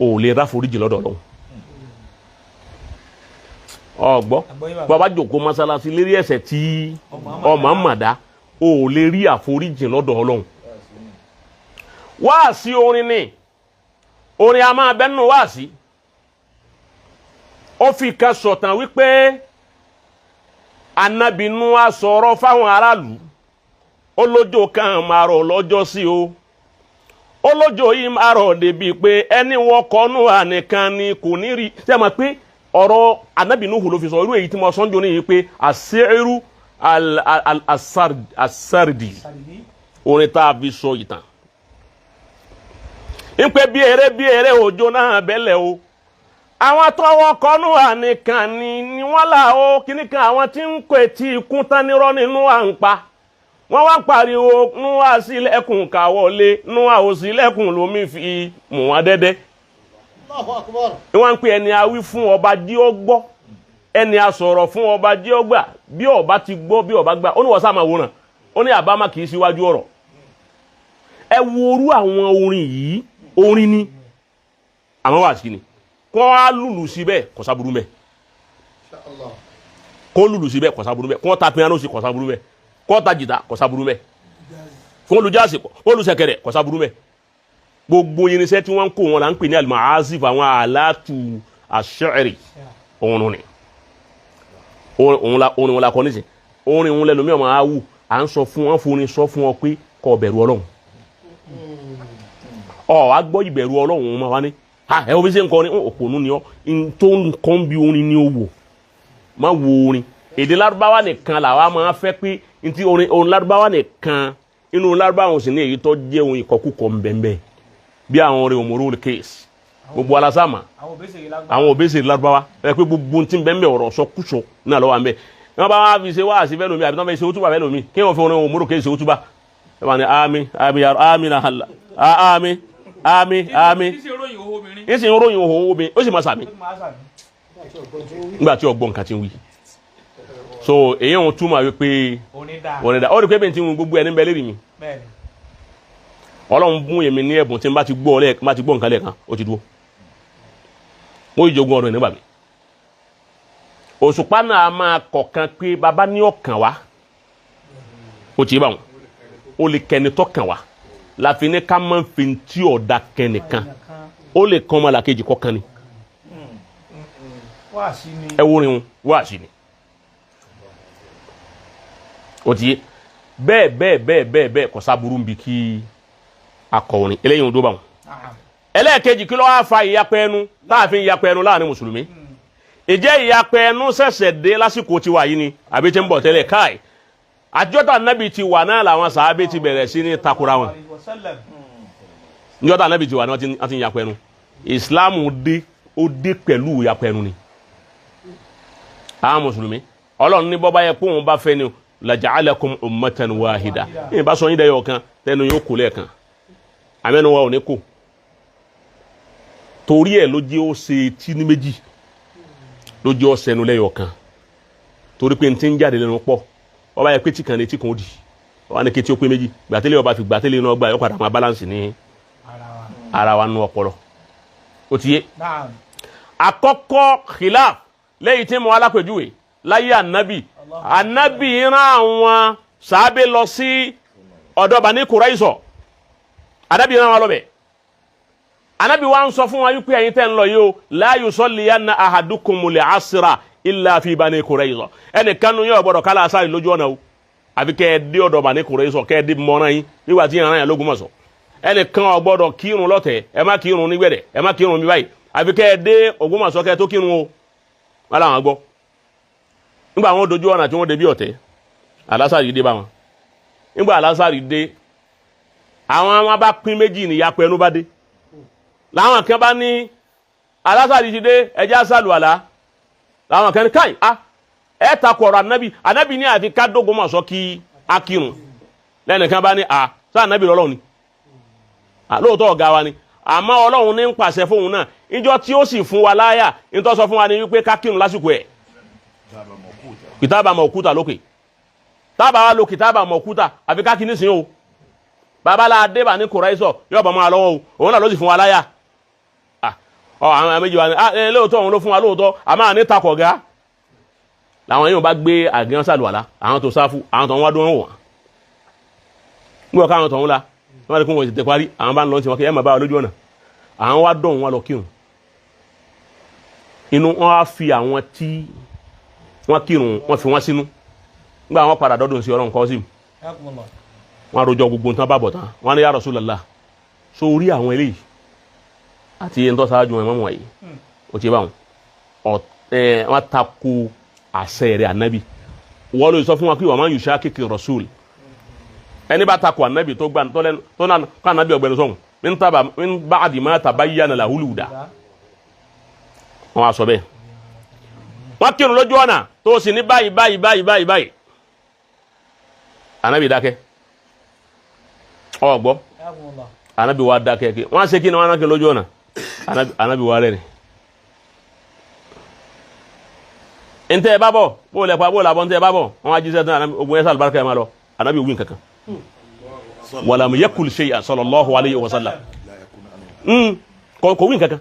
ò lè ráforíjì lọ́dọ̀ Ọlọ́run. Ọgbọ́ bọ́ ọ bá jòkó mọ́sálásí lérí ẹ̀ṣẹ̀ tí ọmọ mọ̀ dá ò lè rí àforíjì lọ́dọ̀ Ọlọ́run. Wáàsí orin ni orin a máa bẹ́nu wáàsí. Ó fi kan sọ̀tàn wípé Ànábì Nóà sọ̀rọ̀ fáwọn aráàlú ó lójó kan máa rọ̀ lọ́jọ́ sí o ó lójó yìí máa rọ̀ débi pé ẹni wọ́n kọ́ Nóà nìkan ni kò ní rí. Ṣé ẹ mọ̀ pé ọ̀rọ̀ Ànábì Núhù ló fi sọ irú èyí tí mo sọ́njọ́ ní yìí pé àṣírú àṣàrdì orin tá a fi sọ ìtàn ń pẹ́ bí eré òjò náà bẹ́lẹ̀ o àwọn tọwọ́ kọnú ànìkan ni wọ́n là ó kíní kan àwọn tí ń kọ etí ikún tán nírọ́ nínú à ń pa wọ́n wá ń pariwo Nóà sílẹ̀kùn káwọlé Nóà ò sílẹ̀kùn lómi fi mú wọn dẹ́dẹ́. Wọ́n ń pè ẹni awí fún ọba jí ó gbọ́ ẹni asọ̀rọ̀ fún ọba jí ó gbà bí ọba ti gbọ́ bí ọba gbà ó ní wọ́n sá máa wòran ó ní àbámá kì í síwájú ọ̀rọ̀. Ẹ wo orú àwọn orin yìí orin ni àmọ́ wà sí ni kó á lùlù síbẹ̀ kò sáburú mẹ́ kó lùlù síbẹ̀ kò sáburú mẹ́ kó ta piano sí kò sáburú mẹ́ kó ta jìtá kò sáburú mẹ́ kó lu jáàsì kó lu ṣẹ̀kẹ̀rẹ̀ kò sáburú mẹ́. Gbogbo irinṣẹ́ tí wọ́n ń kó wọn là ń pè ní al-ma'azif àwọn àlàtù ash-shi'ri òun ni òun wọn la kọ́ nísìn orin òun lẹ́nu mi ọ̀ máa wù à ń sọ fún wọn fún orin sọ fún ọ pé kó bẹ̀rù Ọlọ́run ọ wá gbọ́ ìbẹ̀rù Ọlọ́run òun máa wá ní ha ẹ omi ṣe ń kọrin òpònú ni ọ tó ń kọ́ bí orin ni ó wò má wo orin èdè lárúbáwá nìkan làwa máa fẹ́ pé ntí orin lárúbáwá nìkan inú lárúbáwá òun sì ní èyí tó jẹ́ ohun ìkọkúkọ nbẹ̀nbẹ̀ bí àwọn orin òmòrò case gbogbo alásàmà àwọn òbèsè lárúbáwá ẹ pé gbogbo ntí nbẹ̀nbẹ̀ ọ̀rọ̀ sọkúsọ náà lọ́wọ́ àmbẹ̀ wọ́n bá wá fi ṣe wáàsí fẹ́ lómi àbí wọ́n fi ṣe òtúbà fẹ́ lómi kí wọ́n fi orin òmòrò case òtúbà ẹ wà ní àmín àmín àmín àmín àmín àmín ń sì ń ròyìn òhò obìnrin ó sì máa sàmì nígbà tí ọgbọ́n nǹkan ti ń wí so èyí òun túmọ̀ wípé onídàá ó rí pé bẹ́ẹ̀ tí ń gbogbo ẹni bẹ́ẹ̀ lérí mi Ọlọ́run bún èmi ní ẹ̀bùn tí n bá ti gbọ́ nǹkan lẹ́ẹ̀kan ó ti dúró mo yìí jogún ọdún nígbà mi Òṣùpá náà máa kọ̀kan pé bàbá ní ọ̀kàn wá ó ti bá wọn ó lè kẹni tọ́kàn wá láfi ní ká máa ń fi tí ọ̀dà kẹnìkan ó lè kàn ọmọ làkejì kọ̀kan ni ẹ wo rin wáàsí ni ó ti yé bẹ́ẹ̀ bẹ́ẹ̀ bẹ́ẹ̀ bẹ́ẹ̀ bẹ́ẹ̀ kò sábúrú nbí kí akọrin eléyìí ń dó bá wọn. Ẹlẹ́ẹ̀kejì kí ló wá fa ìyapẹ́ ẹnu táàfin ìyapẹ́ ẹnu láàrin mùsùlùmí ìjẹ́ ìyapẹ́ ẹnu ṣẹ̀ṣẹ̀ dé lásìkò tiwa yìí ni àbí tí ń bọ̀ tẹ́lẹ̀ káì àjọta nábì ti wà náà làwọn sàábé ti bẹ̀rẹ̀ sí ní takora wọn njọta nábì ti wà náà wọ́n ti ń yapẹ́ ẹnu ìsìláàmù dé ó dé pẹ̀lú ìyapẹ́ ẹnu ni àwọn mùsùlùmí Ọlọ́run ní bọ́bá yẹ kó òun bá fẹ́ ni laja'alakum ummatan wahida ní ìbá sọ yín dẹ́yọ̀ kan tẹnu yóò kó lẹ́ẹ̀kan Àmẹ́nu wa ò ní kò. Torí ẹ̀ ló jẹ́ ó ṣe etí ní méjì, ló jẹ́ ó ṣẹnu lẹ́yọ̀ kan. Torí pé n ti ń jáde lẹ́nu pọ̀. Ọba yẹ pé tí kan ní etí kan ó di. Ọba ní kétí ó pé méjì. Gbàtẹ́lẹ̀ ọba fi gbàtẹ́lẹ̀ iná ọgbà yóò padà máa balance ní ara wa nú ọpọlọ. Ó ti yé. Àkọ́kọ́ khilaf lẹ́yìn tí mo alápèjúwe láyé ànábì. Ànábì rán àwọn sàábé lọ sí ọ̀dọ̀ Bani Qurayza. Ànábì rán wọn lọ bẹ̀. Ànábì wa ń sọ fún wa wípé ẹ̀yin tẹ́ ń lọ yìí o, la yusalliyanna ahadukumul asra illa fi Bani Qurayza. Ẹnìkan nu yóò gbọ́dọ̀ kálá asáré lójú ọ̀nà o, àfi kẹ́ ẹ dé ọ̀dọ̀ Bani Qurayza, kẹ́ ẹ dé mọ́rán yín nígbà tí ìran yẹn lógún mọ̀sọ̀. Ẹnìkan ò gbọ́dọ̀ kírun lọ́tẹ̀, ẹ má kírun nígbẹ̀dẹ̀, ẹ má kírun bí báyìí, àfi kẹ́ ẹ dé Ògbómọ̀ṣọ́ kẹ́ ẹ tó kírun o. Wọn làwọn gbọ́. Nígbà wọn dojú ọ̀nà tí wọ́n dé bí ọ̀tẹ̀, alásàrì dé bá wọn. Nígbà alásàrì dé, àwọn wọn bá pín méjì níyapẹ ẹnu bá dé. Làwọn kan bá ní alásàrì ti dé, ẹjẹ́ àṣàlù àlá. Làwọn kan ní káì á ẹ takò ọ̀rọ̀ ànábì, ànábì ní àfi ká dógúnmọ̀ṣọ́ kí á kírun. Lẹ́nìkan bá ní à sá ànábì lọ́lọ́run ni, lóòótọ́ ọ̀gá wa ni, àmọ́ Ọlọ́run ní ń pàṣẹ fóun náà. Ìjọ tí ó sì fún wa láyà, ìtọ́ sọ fún wa ni wípé ká kírun lásìkò ẹ̀. Kìtàbà mọ̀kúta lókè. Tábà wá lo kìtàbà mọ̀kúta, àfi ká kí nísìnyí o. Babalá adébà ní Kùráísọ̀ yóò bọ̀ máa lọ́wọ́ o, òun náà ló sì fún wa láyà. Ọ àwọn méjì wa ni lóòótọ́ òun ló fún wa lóòótọ́, àmọ́ àní takọ̀ ga. Làwọn yóò bá gbé àgán sàlùwàlá, àwọn tó sáfù, àwọn tó ń wá dún wọn. Nígbà káwọn tó ń la, wọ́n ti kún wọn tètè parí, àwọn bá ń lọ sí wọn kí ẹ máa bá wa lójú ọ̀nà. Àwọn wá dọ̀hún wọn lọ kírun. Inú wọn á fi àwọn tí wọ́n kírun, wọ́n fi wọ́n sínú. Nígbà wọn padà dọ́dún sí Ọlọ́run kọ́ sí. Wọ́n rojọ́ gbogbo nǹkan bá bọ̀ tán. Wọ́n ní ya Rasulullah, so orí àwọn eléyìí àti ẹni tó ṣáájú wọn mọ́ wọ̀nyí. Ó ti bá wọn. Wọ́n tako àṣẹ rẹ̀ ànábì. Wọ́n lè sọ fún wa pé wọ́n máa ń yushaqiqi rasul. Ẹni bá tako ànábì tó gbà tó lẹ́nu tó náà kó ànábì ọ̀gbẹ́ni sọ̀hún. Min ba'di ma tabayyana lahul huda. Wọ́n á sọ bẹ́ẹ̀. Wọ́n kírun lójú ọ̀nà tó sì ní báyìí báyìí báyìí báyìí báyìí. Ànábì dákẹ́. Ó gbọ́. Ànábì wa dákẹ́ kí. Wọ́n á ṣe kí ni wọ́n á kí lójú ọ̀nà. Ànábì wa rẹ́rìn. Ntẹ́ ẹ bá bọ̀, bó lẹ pa bó làbọ̀ ntẹ́ ẹ bá bọ̀, wọ́n á jíṣẹ́ tán, ogun ẹ̀sán àlùbáríkà ẹ̀ máa lọ. Ànábì wí nǹkankan. Walam yakul shay'an sallallahu alayhi wa sallam. Kò wí nǹkankan.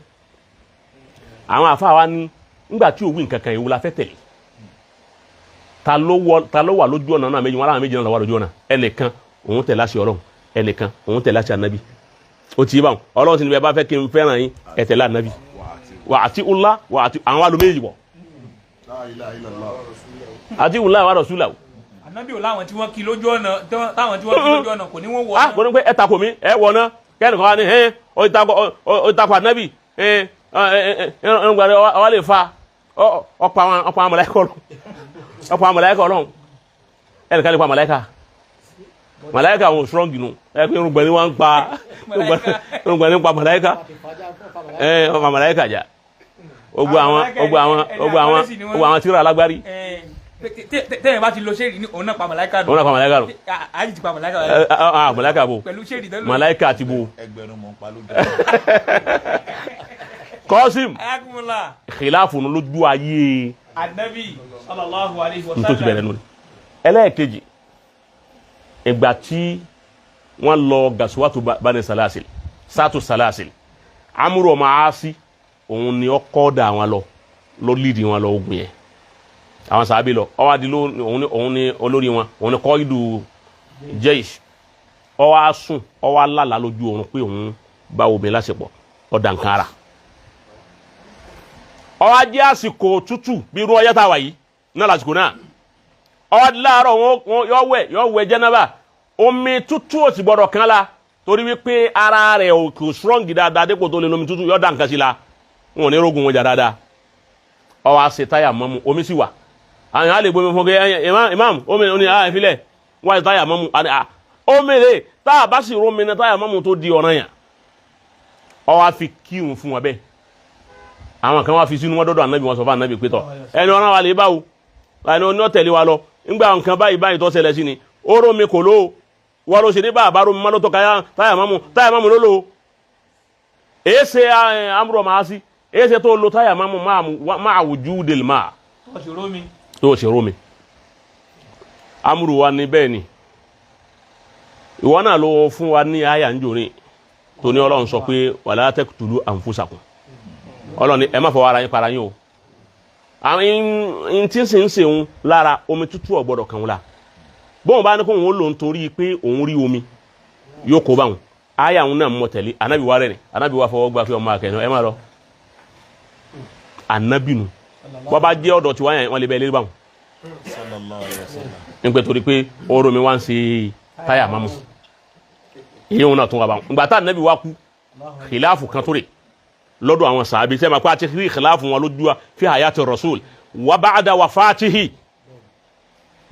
Àwọn àfa wa ní nígbà tí ò wí nǹkankan ìwú la fẹ́ tẹ̀lé. Ta ló wà lójú ọ̀nà náà méjì, wọn aláwọ̀ méjì náà wà lójú ọ̀nà. Ẹnìkan òun tẹ̀lé àṣẹ Ọlọ́run, ẹnìkan òun tẹ̀lé àṣẹ ànábì. Ó ti yé báwọn. Ọlọ́run sì ní bẹ́ẹ̀ bá fẹ́ kí n fẹ́ràn yín, ẹ tẹ̀lé ànábì. Wà àti ula wà àti àwọn wa lo méjì wọ̀. Àti ula wà rọ̀ṣúlà o. Ànábì ò láwọn tí wọ́n kí lójú ọ̀nà, táwọn tí wọ́n kí lójú ọ̀nà kò ní wọ́n wọ̀ náà. Kò ní pé ẹ takò mí, ẹ wọ̀ náà. Kẹ́nìkan wá ní ẹ ó takò ànábì, ẹ ẹ ọ lè fa ọ̀pọ̀ àwọn màláíkà Ọlọ́run, ọ̀pọ̀ àwọn màláíkà Ọlọ́run. Ẹnìkan lè pa màláíkà. Màláíkà àwọn strong nù. Ẹ pé irùngbọ̀n ni wọ́n ń pa, irùngbọ̀n ni ń pa màláíkà. Ẹ ọ̀pọ̀ màláíkà jà. Gbogbo àwọn tíra alágbárí. Tẹ́yìn bá ti lo ṣéèdì ní òun náà pa màláíkà nù. Òun náà pa màláíkà nù. Àyè ti pa màláíkà nù. Màláíkà bò. Pẹ̀lú ṣéèdì tẹ́lẹ̀. Màláíkà ti bò. Ẹgbẹ̀rún mọ̀ ń pa lójú. Kọ́sìm. Khilafu lójú ayé. Ànábì sallallahu alayhi wa sallam. Nítorí bẹ̀rẹ̀ nù. Ẹlẹ́ẹ̀kejì, ìgbà tí wọ́n lọ gasuwatu bani salasil, sátú salasil, Amúrò ọmọ Aasi, òun ni ó kọ́ da àwọn lọ, ló lídìí wọn lọ ogun yẹn. Àwọn sàábì lọ, ó wá di òun ni olórí wọn, òun ni kọ́ìdù jeish. Ó wá sùn, ó wá lálàá lójú oorun pé òun bá obìnrin láṣepọ̀, ó dà nǹkan ara. Ó wá jẹ́ àsìkò tútù bí irú ọyẹ́ tá a wà yìí náà lásìkò náà. Ó wá láàárọ̀ wọn yọ wẹ̀ jẹ́nàbà, omi tútù ò sì gbọ́dọ̀ kán la torí wípé ara rẹ̀ ò kò strong dáadáa dépò tó lè lomi tútù yọ dà nǹkan sí la, wọn ò ní rogun wọn jà dáadáa. Ó wá ṣe táyà mọ́mu, omi sì wà. Àwọn àlè gbomi fún kẹ imam omi ní àá ìfilẹ̀ wọ́n á táyà mọ́mu omi rè tá a bá sì rómi ní táyà mọ́mu tó di ọ̀ràn yàn. Ó wá fi kírun fún wọn bẹ́ẹ̀. Àwọn kan wá fi sínú wọn dọ́dọ̀ ànábì, wọn sọ fún ànábì pé tọ̀ ẹni ọ̀ràn wa lè báwo, ẹni oní ọ̀tẹ̀lé wa lọ ńgbà nǹkan báyìí báyìí tó ṣẹlẹ̀ sí ni ó rómi kò lóo Wọ́n ló ṣe ní bàbá romi má ló tọ́ káyà táyà mámu, táyà mámu ló lò ó. Èé ṣe amúrò máa sí, èé ṣe tó lo táyà mámu máa wùjú dèlè máa Tó ṣe rómi. Tó ṣe rómi. Amúrò wa ní bẹ́ẹ̀ ni ìwọ náà ló fún wa ní àyà ń jòní tó ní Ọlọ́run sọ pé wala taqtulu anfusakum. Ọlọ́run ní ẹ má fọwọ́ ara yín para yín o. Àwọn ń tí ń sè ń sèun lára, omi tútù ò gbọ́dọ̀ kàn wọ́n la. Bóun bá ní kó òun ó lò ń torí pé òun rí omi yóò kó báwọn àyà òun náà mọ̀ tẹ̀lé. Anabi wa rẹ̀ ni anabi wa fọwọ́ gbà pé ọmọ akẹ́ni ẹ má lọ. Anabi nu wọ́n bá jẹ́ ọ̀dọ̀ tiwa yẹn, wọ́n lè bẹ́ẹ̀ lé báwọn Sallallahu alaihi wasallam. Nígbà torí pé ọ̀rọ̀ mi wá ń ṣe táyà mamu, èyí òun náà tún wà báwọn. Ìgbà tá anabi wa kú, khilafu kan tó rè lọ́dọ̀ àwọn sàábì sẹ́mi àpá àti rí khilafu wọn lójú wa fi hayati rasul wa ba'da wafatihi,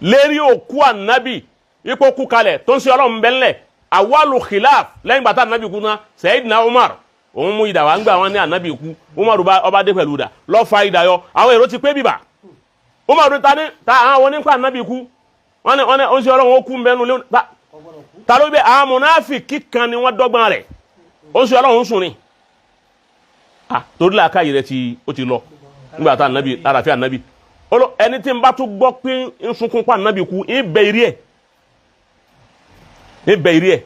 lérí òkú anabi ipò kú kalẹ̀ tó ń ṣe Ọlọ́run bẹ́ńlẹ̀. Awalu khilaf lẹ́yìn gbàtà anabi kú náà, Sayyidina Umar òun mú idà wá ń gbà wọn ní anabi kú. Umar bá ọba dé pẹ̀lú idà lọ́ọ́ idà yọ, àwọn èrò ti pé bíbà. Umar ta ní ta àwọn onípa anabi kú, wọ́n ní ó ń ṣe Ọlọ́run ó kú mbẹ́nu lé ta ta ló bẹ. Àwọn mùnáfíkì kan ni wọ́n dọ́gbọ́n rẹ̀, ó ń ṣe Ọlọ́run sùn ni. Ah, torí làákàyè rẹ̀ ti ó ti lọ nígbà tá anabi àràfẹ́ anabi olo. Ẹni tí n bá tún gbọ́ pé ń sunkún pa anabi kú, ń bẹ irí ẹ̀, ń bẹ irí ẹ̀.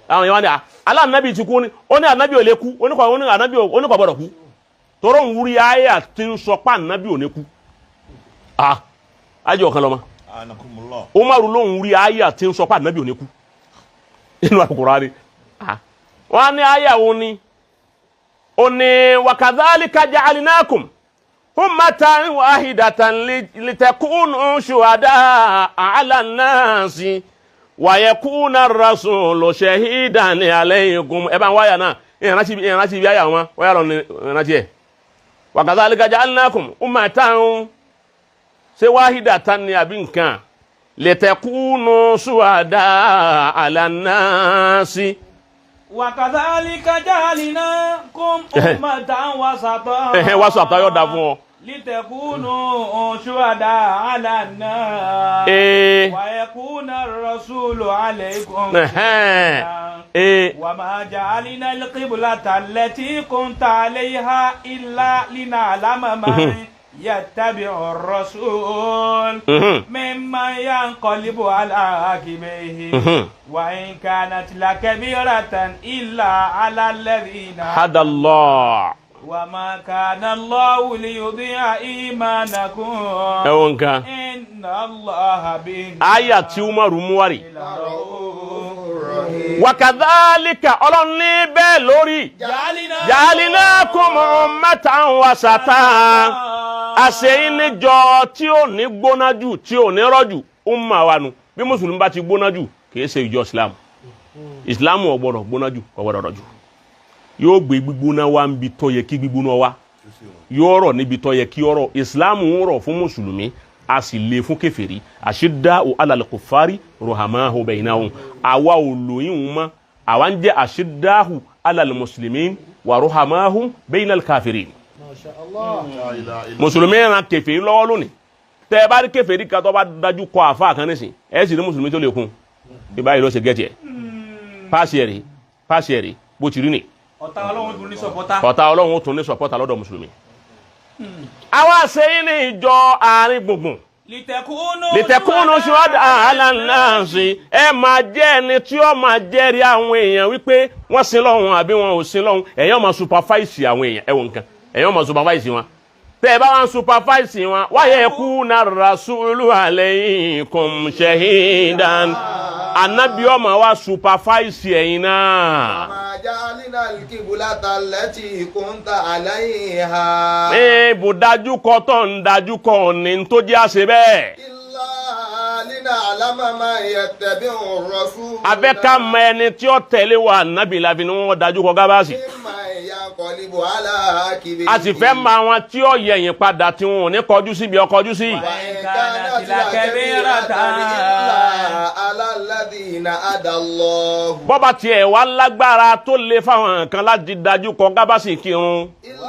Àwọn yẹn wá ní à alá anabi ti kú ni. Ó ní anabi ò lè kú, oníkọ̀ ó ní anabi oníkọ̀ gbọ́dọ̀ kú tọrọ ń wúri ayé àti ń sọ pa anabi ò ní kú. Ah, ayé ọ̀kan lọ́mọ. Anakumullah. Umaru ló ń wúri ayé àti ń sọ pa anabi ò ní kú inú Al-Qur'ani. Ah, wọ́n á ní ayé àwọn ni ó ní wa kadhalika ja'alnakum ummatan wahidatan litakunu shuhada'a 'ala an-nasi wa yakuna ar-rasulu shahidan alaykum. Ẹ bá ń wáyà náà, ìrántí ibi àyà wọn wáyà lọ ní ìrántí ẹ̀. Wa kadhalika ja'alnakum ummatan ṣé wahidatan ni àbí nǹkan litakunu shuhada'a 'ala an-nasi. وكذلك جعلناكم أمة وسطا. Ẹ̀hẹ́n, wasata yóò da fún ọ. لتكونوا شهداء على الناس ويكون الرسول عليكم شهيدا. وما جعلنا القبلة التي كنت عليها إلا لنعلم من يتبع الرسول ممن ينقلب على عقبيه وإن كانت لكبيرة إلا على الذين hadallah. وما كان الله ليضيع إيمانكم Ẹ wo nǹkan. إن الله بالناس Aya tí Umaru mú wá rè. لرؤوف Wakadhalika, Ọlọ́run ní bẹ́ẹ̀ lórí. جعلنا Ja'alnakum ummatan wasata, àṣeyín níjọ tí ò ní gbóná jù, tí ò ní rọ̀jù. Umma wa nu. Bí mùsùlùmí bá ti gbóná jù, kìí ṣe ìjọ Islam. Islam ò gbọdọ̀ gbóná jù, kò gbọdọ̀ rọ̀jù. Yóò gbé gbígbóná wá níbi tó yẹ kí gbígbóná wá, yóò rọ̀ níbi tó yẹ kí ó rọ̀. Islam ń rọ̀ fún mùsùlùmí, a sì lè fún kèfèrí. Ashidda'u 'alal kuffari ruhama'u bainahum. Àwa ò lóyún mọ́, àwa ń jẹ́ ashidda'u 'alal muslimin wa ruhama'u bainal kafirin. Mùsùlùmí ran kèfèrí lọ́wọ́ lónìí. Tẹ́ ẹ bá rí kèfèrí kan tó bá dájú kọ àfa kan nísìn, ẹ sì ní mùsùlùmí tó lè kún bí báyìí ló ṣe gẹ́tì ẹ̀ páàsì ẹ̀ rí, páàsì ẹ̀ rí bó ti rí nì. Ọ̀tá Ọlọ́run tún ní supporter. Ọ̀tá Ọlọ́run ó tún ní supporter lọ́dọ̀ mùsùlùmí. Àwa ṣe ní ìjọ àárín gbùngbùn. لتكونوا لتكونوا شهداء على الناس, ẹ máa jẹ́ ẹni tí ó máa jẹ́rìí àwọn èèyàn wípé wọ́n sin lọ́hùn àbí wọn ò sin lọ́hùn. Ẹ̀yin máa supervise àwọn èèyàn. Ẹ wò nǹkan, ẹ̀yin máa supervise wọn. Tẹ́ ẹ bá wọn supervise wọn, ويكون الرسول عليكم شهيدا, anabi ọmọ wa supervise ẹ̀yin náà. ما جعلنا القبلة التي كنت عليها. Ẹ bò dájú kọ tó ń dájú kọ ní tó jẹ́ àṣẹ bẹ́ẹ̀. إلا لنعلم من يتبع الرسول. Abẹ́ ká mọ ẹni tí ó tẹ̀lé wa nábì láfi ni wọ́n dájú kọ gábàásì. ممن ينقلب على عقبيه. A sì fẹ́ mọ àwọn tí ó yẹ̀yìn padà, tí wọn ò ní kọjú síbi ọkọjú sí. وإن كانت لكبيرة إلا على الذين الذين هدى الله Bọ́ba tiẹ̀ wá lágbára tó lè fáwọn kan láti dájú kọ gábàsì kírun,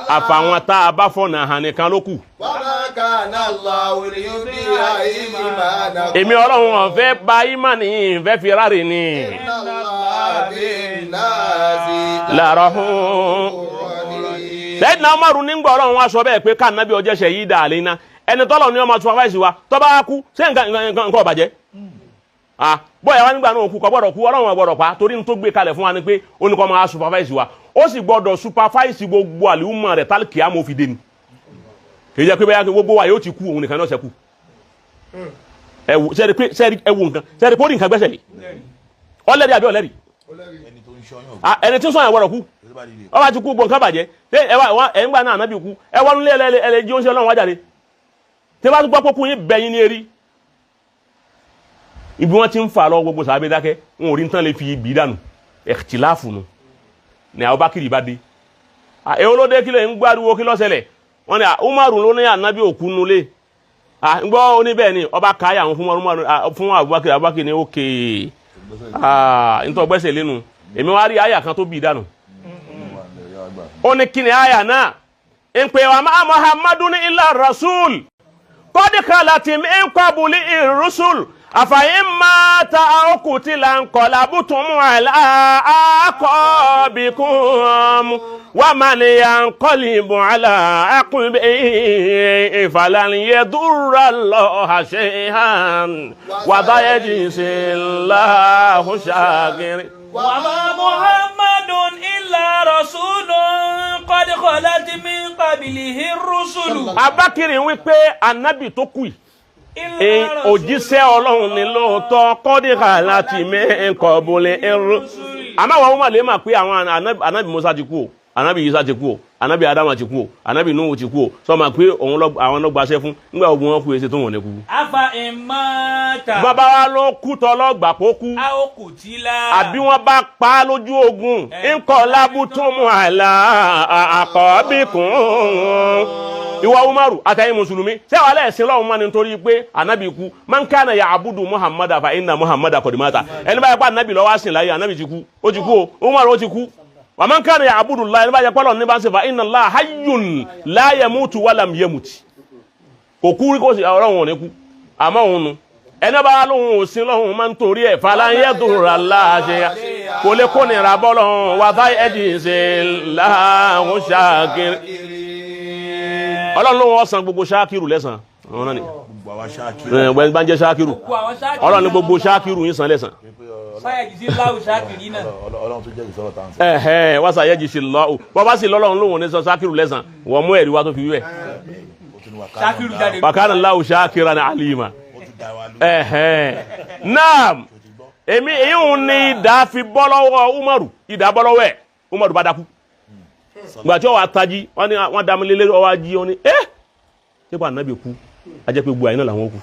àfàwọn tá a bá fọ̀nà hàn nìkan ló kù. وما كان الله ليضيع إيمانكم Èmi Ọlọ́run ọ̀fẹ́ ba ìmánì ìfẹ́ fi ráre ni. إن الله بالناس Làrọ̀ hún. رحيم. Sayyidina Umaru nígbà Ọlọ́run wá sọ bẹ́ẹ̀ pé káànábì ọjọ́ ṣe yí dà lé iná, ẹni tọ́lọ̀ ní ọmọ supervise wa tọ́ bá kú, ṣé nǹkan nǹkan nǹkan ọ̀bàjẹ́? Ah, bóyá wá nígbà náà kú kò gbọ́dọ̀ kú, Ọlọ́run ò gbọ́dọ̀ pa, torí n tó gbé kalẹ̀ fún wa ni pé ó ní kó máa supervise wa, ó sì gbọ́dọ̀ supervise gbogbo àlùmọ̀ rẹ̀ tálíkì àmọ́ fi dé ni. Kì í jẹ́ pé bóyá gbogbo wa yóò ti kú, òun nìkan náà ṣẹ́kù. Ẹ wo sẹ́ẹ̀rì pé sẹ́ẹ̀rì, ẹ wo nǹkan, sẹ́ẹ̀rì pé ó ní nǹkan gbẹ́sẹ̀ lé, ọlẹ́rìí àbí ọlẹ́rìí? Ẹni tó ń ṣọyàn Ah, ẹni tí ń sọ̀yàn gbọ́dọ̀ kú. tó bá dìde. Ọba ti kú, gbọ̀n ká bàjẹ́. Ṣé ẹ wá ẹ̀ ń gbà náà ànábì kú, ẹ wá nílé ẹlẹ́ ẹlẹ́ jí oúnjẹ Ọlọ́run wájà de tí wọ́n bá tún gbọ́ pókú yín bẹ̀yìn ní erí ibi wọ́n ti ń fà lọ, gbogbo sàbẹ̀ dákẹ́, wọn ò rí nǹkan lè fi ibi dànù. Ẹ̀tìláàfù nù ní Abubakar bá dé. Èwo ló dé? Kí lè ń gbáriwo? Kí ló ṣẹlẹ̀? Wọ́n ní Umaru ló ní ànábì òkú nulẹ̀. Ń gbọ́ oníbẹ̀ ni ọba káyà àwọn fún Umaru, fún Abubakar. Abubakar ní òkè ntọ́ gbẹ́sẹ̀ lẹ́nu, èmi wá rí àyà kan tó bì dànù. Ó ní kí ni àyà náà ń pè wá? Máa Muhammadu ní ilà rasul kọ́dí khalati min qabli ir-rusul àfàyín máa ta àókù tí là ń kọ́ làbùtùmù àlà àkọ́bìkún wà má ní à ń kọ́lì bùn àlà àkùnbí falan yadurra Allaha shay'an wa sayajzillahu shakirin. وما محمد إلا رسول قد خلت من قبله الرسل. Abakiri wípé anabi tó kù yìí إلا رسول. Òjíṣẹ́ Ọlọ́run ni lóòótọ́, kọ́díkà láti mẹ́ẹ̀kọ́ bọ́lẹ̀ ẹ̀rọ. Àmọ́ àwọn ọmọ lè máa pé àwọn anabi Musa ti kú o, anabi Isa ti kú o, anabi Adama ti kú o, anabi Nuhu ti kú o, sọ ma pé òun lọ àwọn lọ gbaṣẹ́ fún nígbà ogun wọn kú èsì tó wọn ní kú. أفإن مات Bàbá wa ló kú tọ́lọ́gbà kó kú أو قتل àbí wọ́n bá pa á lójú ogun, ńkọ́ lábútúmù àlà àkọ́bíkún. Ìwà Umaru àtẹ̀yìn mùsùlùmí ṣé wàá lẹ́sìn lọ́wọ́ máa ní nítorí pé anabi kú? Man kana ya'budu Muhammada fa inna Muhammada qad mata. Ẹni báyìí pa anabi lọ́wọ́ àsìn láyé, anabi ti kú, ó ti kú o, Umaru, ó ti kú. Wa man kana ya'budu Allah, ẹni báyìí pọ́lọ̀ ní bá ń ṣe, fa inna Allah hayyun la yamutu wa lam yamut. Kò kú rí, kò sí ọlọ́run ò ní kú. Àmọ́ òun nu ẹni bá lóhun òsín lọ́hùn máa ń torí ẹ̀ fàlàyé dùrà láàṣẹ kò lè kó nira bọ́lọ́hùn wà táyé ẹ̀dì ṣe láhùn ṣáàkiri. Ọlọ́run ló wọ́n san gbogbo ṣáàkiri lẹ́sàn. Ọ̀hún náà ni Gbogbo àwa ṣáàkiri. Ẹ̀ wẹ́n bá ń jẹ́ ṣáàkiri. Gbogbo àwọn ṣáàkiri. Ọlọ́run ní gbogbo ṣáàkiri yín san lẹ́sàn. Sayajzillahu shakirina. Ọlọ́run tó jẹ́ ìsọ̀rọ̀ tá à ń sọ. Ẹ̀hẹ́ wá sàyẹ́ jì sí lọ́wọ́ bọ́ bá sì lọ́lọ́run lóhun ní sọ ṣáàkiri lẹ́sàn, wọ́n mú ẹ̀rí wá tó fi wí ẹ̀. Ó tún ní wà Ṣákìrù jáde. Wàkánà láwù ṣáàkiri ní alima. Ó tún dá wa lójú. Ẹ̀hẹ́ naam, èmi èyí ń ní idà fi bọ́ lọ́wọ́ Umaru, idà bọ́ lọ́wọ́ ẹ̀, Umaru bá dákú. Gbà tí ó wà tají, wọ́n ní wọ́n dá mi lélẹ́, ọwọ́ ají wọn ní ẹ́ ṣé bá ànábì kú, a jẹ́ pé gbogbo àyínà làwọn kú.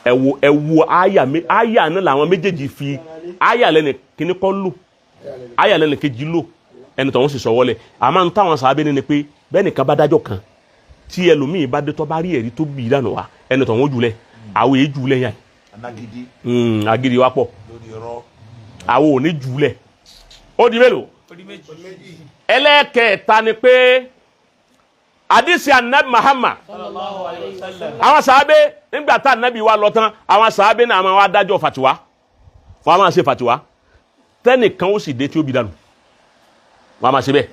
Ẹ wo, ẹ wo àyà àyà náà làwọn méjèèjì fi àyà lẹ́nu kíní kọ́ lò, àyà lẹ́nu kejì lò, ẹni tó ń sì sọ̀wọ́lẹ̀. Àmọ́ ń táwọn sábẹ́ ní ni pé bẹ́ẹ̀ nìkan bá dájọ́ kan tí ẹlòmíì bá dé tó bá rí ẹ̀rí tó bì í dànù wá, ẹni tó ń jùlẹ̀ àwọn èyí jùlẹ̀ yàn. Anágídí. Agídí wa pọ̀. Lórí irọ́. Àwọn ò ní jùlẹ̀. Ó di mélòó? Ó di méjì. Ẹlẹ́kẹ̀ẹ́ta ni pé àdìsí anabi Muhammad. Sallallahu alayhi wa sallam. Àwọn sàábé, nígbà tá anabi wa lọ tán, àwọn sàábé náà máa wá dájọ́ fàtiwá, wọ́n á máa ṣe fàtiwá, tẹ́nìkan ó sì dé tí ó bi dànù, wọ́n á máa ṣe bẹ́ẹ̀.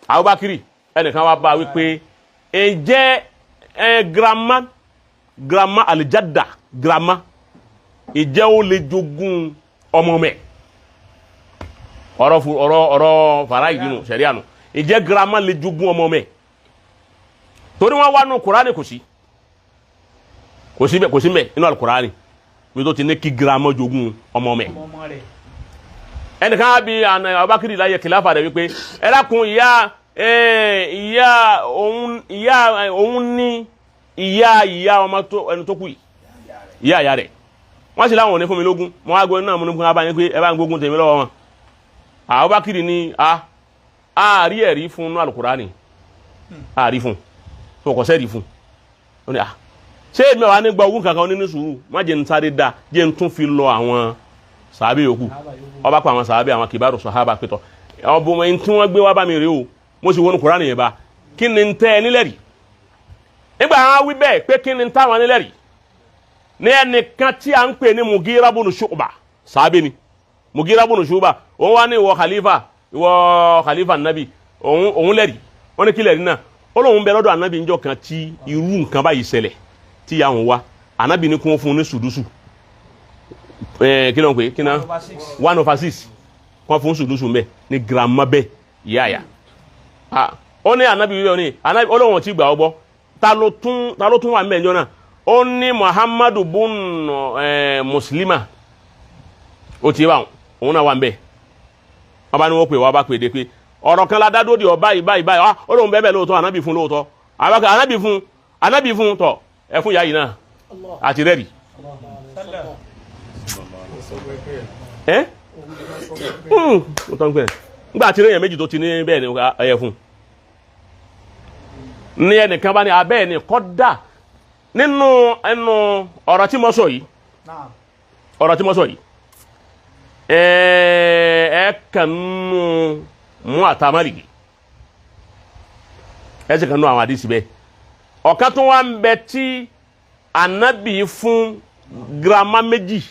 Abubakar, ẹnìkan wá bá a wípé ǹjẹ́ ẹ grandma, grandma alijada, grandma, ìjẹ́ ó lè jogún ọmọ mẹ́? Ọ̀rọ̀ ọ̀rọ̀ ọ̀rọ̀ fara ìdínú sẹ̀ríà nù. Ìjẹ́ grandma lè jogún ọmọ mẹ́? Torí wọ́n wá nù Kùránì, kò sí, kò sí bẹ́ẹ̀, kò sí mẹ́ inú Alukurani mi tó ti ní kí girama jogún ọmọ mẹ́. Ọmọ rẹ̀. Ẹnìkan á bi àná Abubakar láyé kìláfà rẹ̀ wípé ẹ dákun, ìyá ẹ, ìyá òun, ìyá òun ní ìyá ìyá ọmọ tó ẹni tó kù yìí, ìyá ìyá rẹ̀, wọ́n sì láwọn ò ní fún mi lógún. Mo wá gbọ́ náà, mo ní fún abáyé pé ẹ bá ń gbógun tèmi lọ́wọ́ wọn. Abubakar ní a a rí ẹ̀rí fún inú Alukurani, a rí fún tó kọ̀ sẹ́ẹ̀rí fún. Ó ní a ṣé èmi wà ní gba ogún kankan nínú sùúrù, má jẹ́ n sáré da, jẹ́ n tún fi lọ àwọn sàábé yòókù. Ọba pa àwọn sàábé, àwọn kìbárò sàhábà pẹ̀tọ̀ ọbọ ẹni tí wọ́n gbé wá bá mi rèé o, mo sì wọnú Kùránì yẹn bá, kí ni ń tẹ́ ẹ nílẹ̀ rí? Nígbà àwọn wí bẹ́ẹ̀ pé kí ni ń táwọn nílẹ̀ rí, ní ẹnìkan tí a ń pè ní Mugira bunu Shu'ba, sàábé ni Mugira bunu Shu'ba, òun wá ní ìwọ khalifa, ìwọ khalifa nabi, òun lẹ́rìí. Wọ́n ní kí lẹ́rìí náà? Ó lóun bẹ lọ́dọ̀ anabi njọ́ kan tí irú nǹkan báyìí ṣẹlẹ̀ tí ìyá òun wá, anabi ní kún fún un ní sùdùsù, kí ló ń pè kí náà, 1/6, kún fún sùdùsù mbẹ ní girama bẹ ìyá yà. Ó ní anabi wíwẹ́, ó ní anabi ó lóun ti gbà ọ gbọ́. Ta ló tún wà mbẹ́ njọ́ náà? Ó ní Muhammadu bun Muslima, ó ti bá òun náà wà mbẹ́. Wọ́n bá ní wọ́n pè wọ́n bá pè dé pé ọ̀rọ̀ kan la dá dóde ọ báyìí báyìí báyìí, ah ó lóun bẹ́ẹ̀ bẹ́ẹ̀ lóòótọ́, ànábì fún lóòótọ́, ànábì fún, ànábì fún, tọ̀ ẹ fún ìyá yìí náà àti rẹ́rì. Ẹ mo tọ́ ń pẹ́ nígbà tí rẹ́yìn méjì tó ti ní bẹ́ẹ̀ ni ẹyẹ fún ní ẹnìkan bá ní abẹ́ ẹ̀ ní kọ́dà nínú ẹnu ọ̀rọ̀ tí mo sọ yìí, ọ̀rọ̀ tí mo sọ yìí ẹ kàn nù mú àtàmálìkì ẹ sì kàn nù àwọn àdìsí bẹ́ẹ̀. Ọ̀kan tó wá ń bẹ tí ànábì fún girama méjì,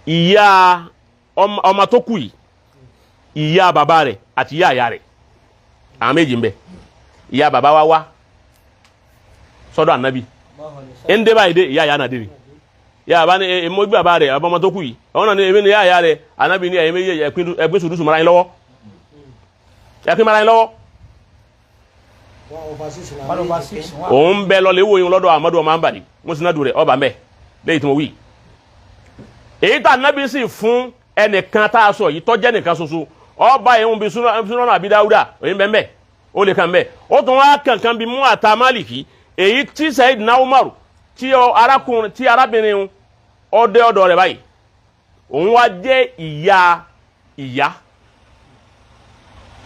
ìyá ọmọ tó kù yìí, ìyá bàbá rẹ̀ àti ìyá ìyá rẹ̀, àwọn méjì ń bẹ. Ìyá bàbá wa wá sọ́dọ̀ ànábì, ń dé báyìí dé, ìyá ìyá náà dé ni. Ìyá bàbá ni mo gbé bàbá rẹ̀, àbọ̀ ọmọ tó kù yìí, ọ̀hún náà ni èmi ni ìyá ìyá rẹ̀. Ànábì ní ẹ̀yin méjì ẹ̀pín sùdùsù mara yín lọ́wọ́, ẹ̀pín mara yín lọ́wọ́. Òun bẹ lọ lè wo yín lọ́dọ̀ Amadu ọmọ Anbali mùsùlùmí rẹ̀ ọba mẹ́ lẹ́yìn tí mo wí. Èyí tá ànábì sì fún ẹnìkan tá a sọ yìí tọ́jẹ́ nìkan ṣoṣo, ọba yìí ń bi súnà àbí Dáúdà òyìn bẹ́ẹ̀ bẹ́ẹ̀ ó lè kàn bẹ́ẹ̀. Ó tún wá kankan bí mú àtà Málìkì, èyí tí Sayyidina Umaru tí arákùnrin tí arábìnrin ọdẹ ọ̀dọ̀ rẹ̀ báyìí, òun wá jẹ́ ìyá ìyá,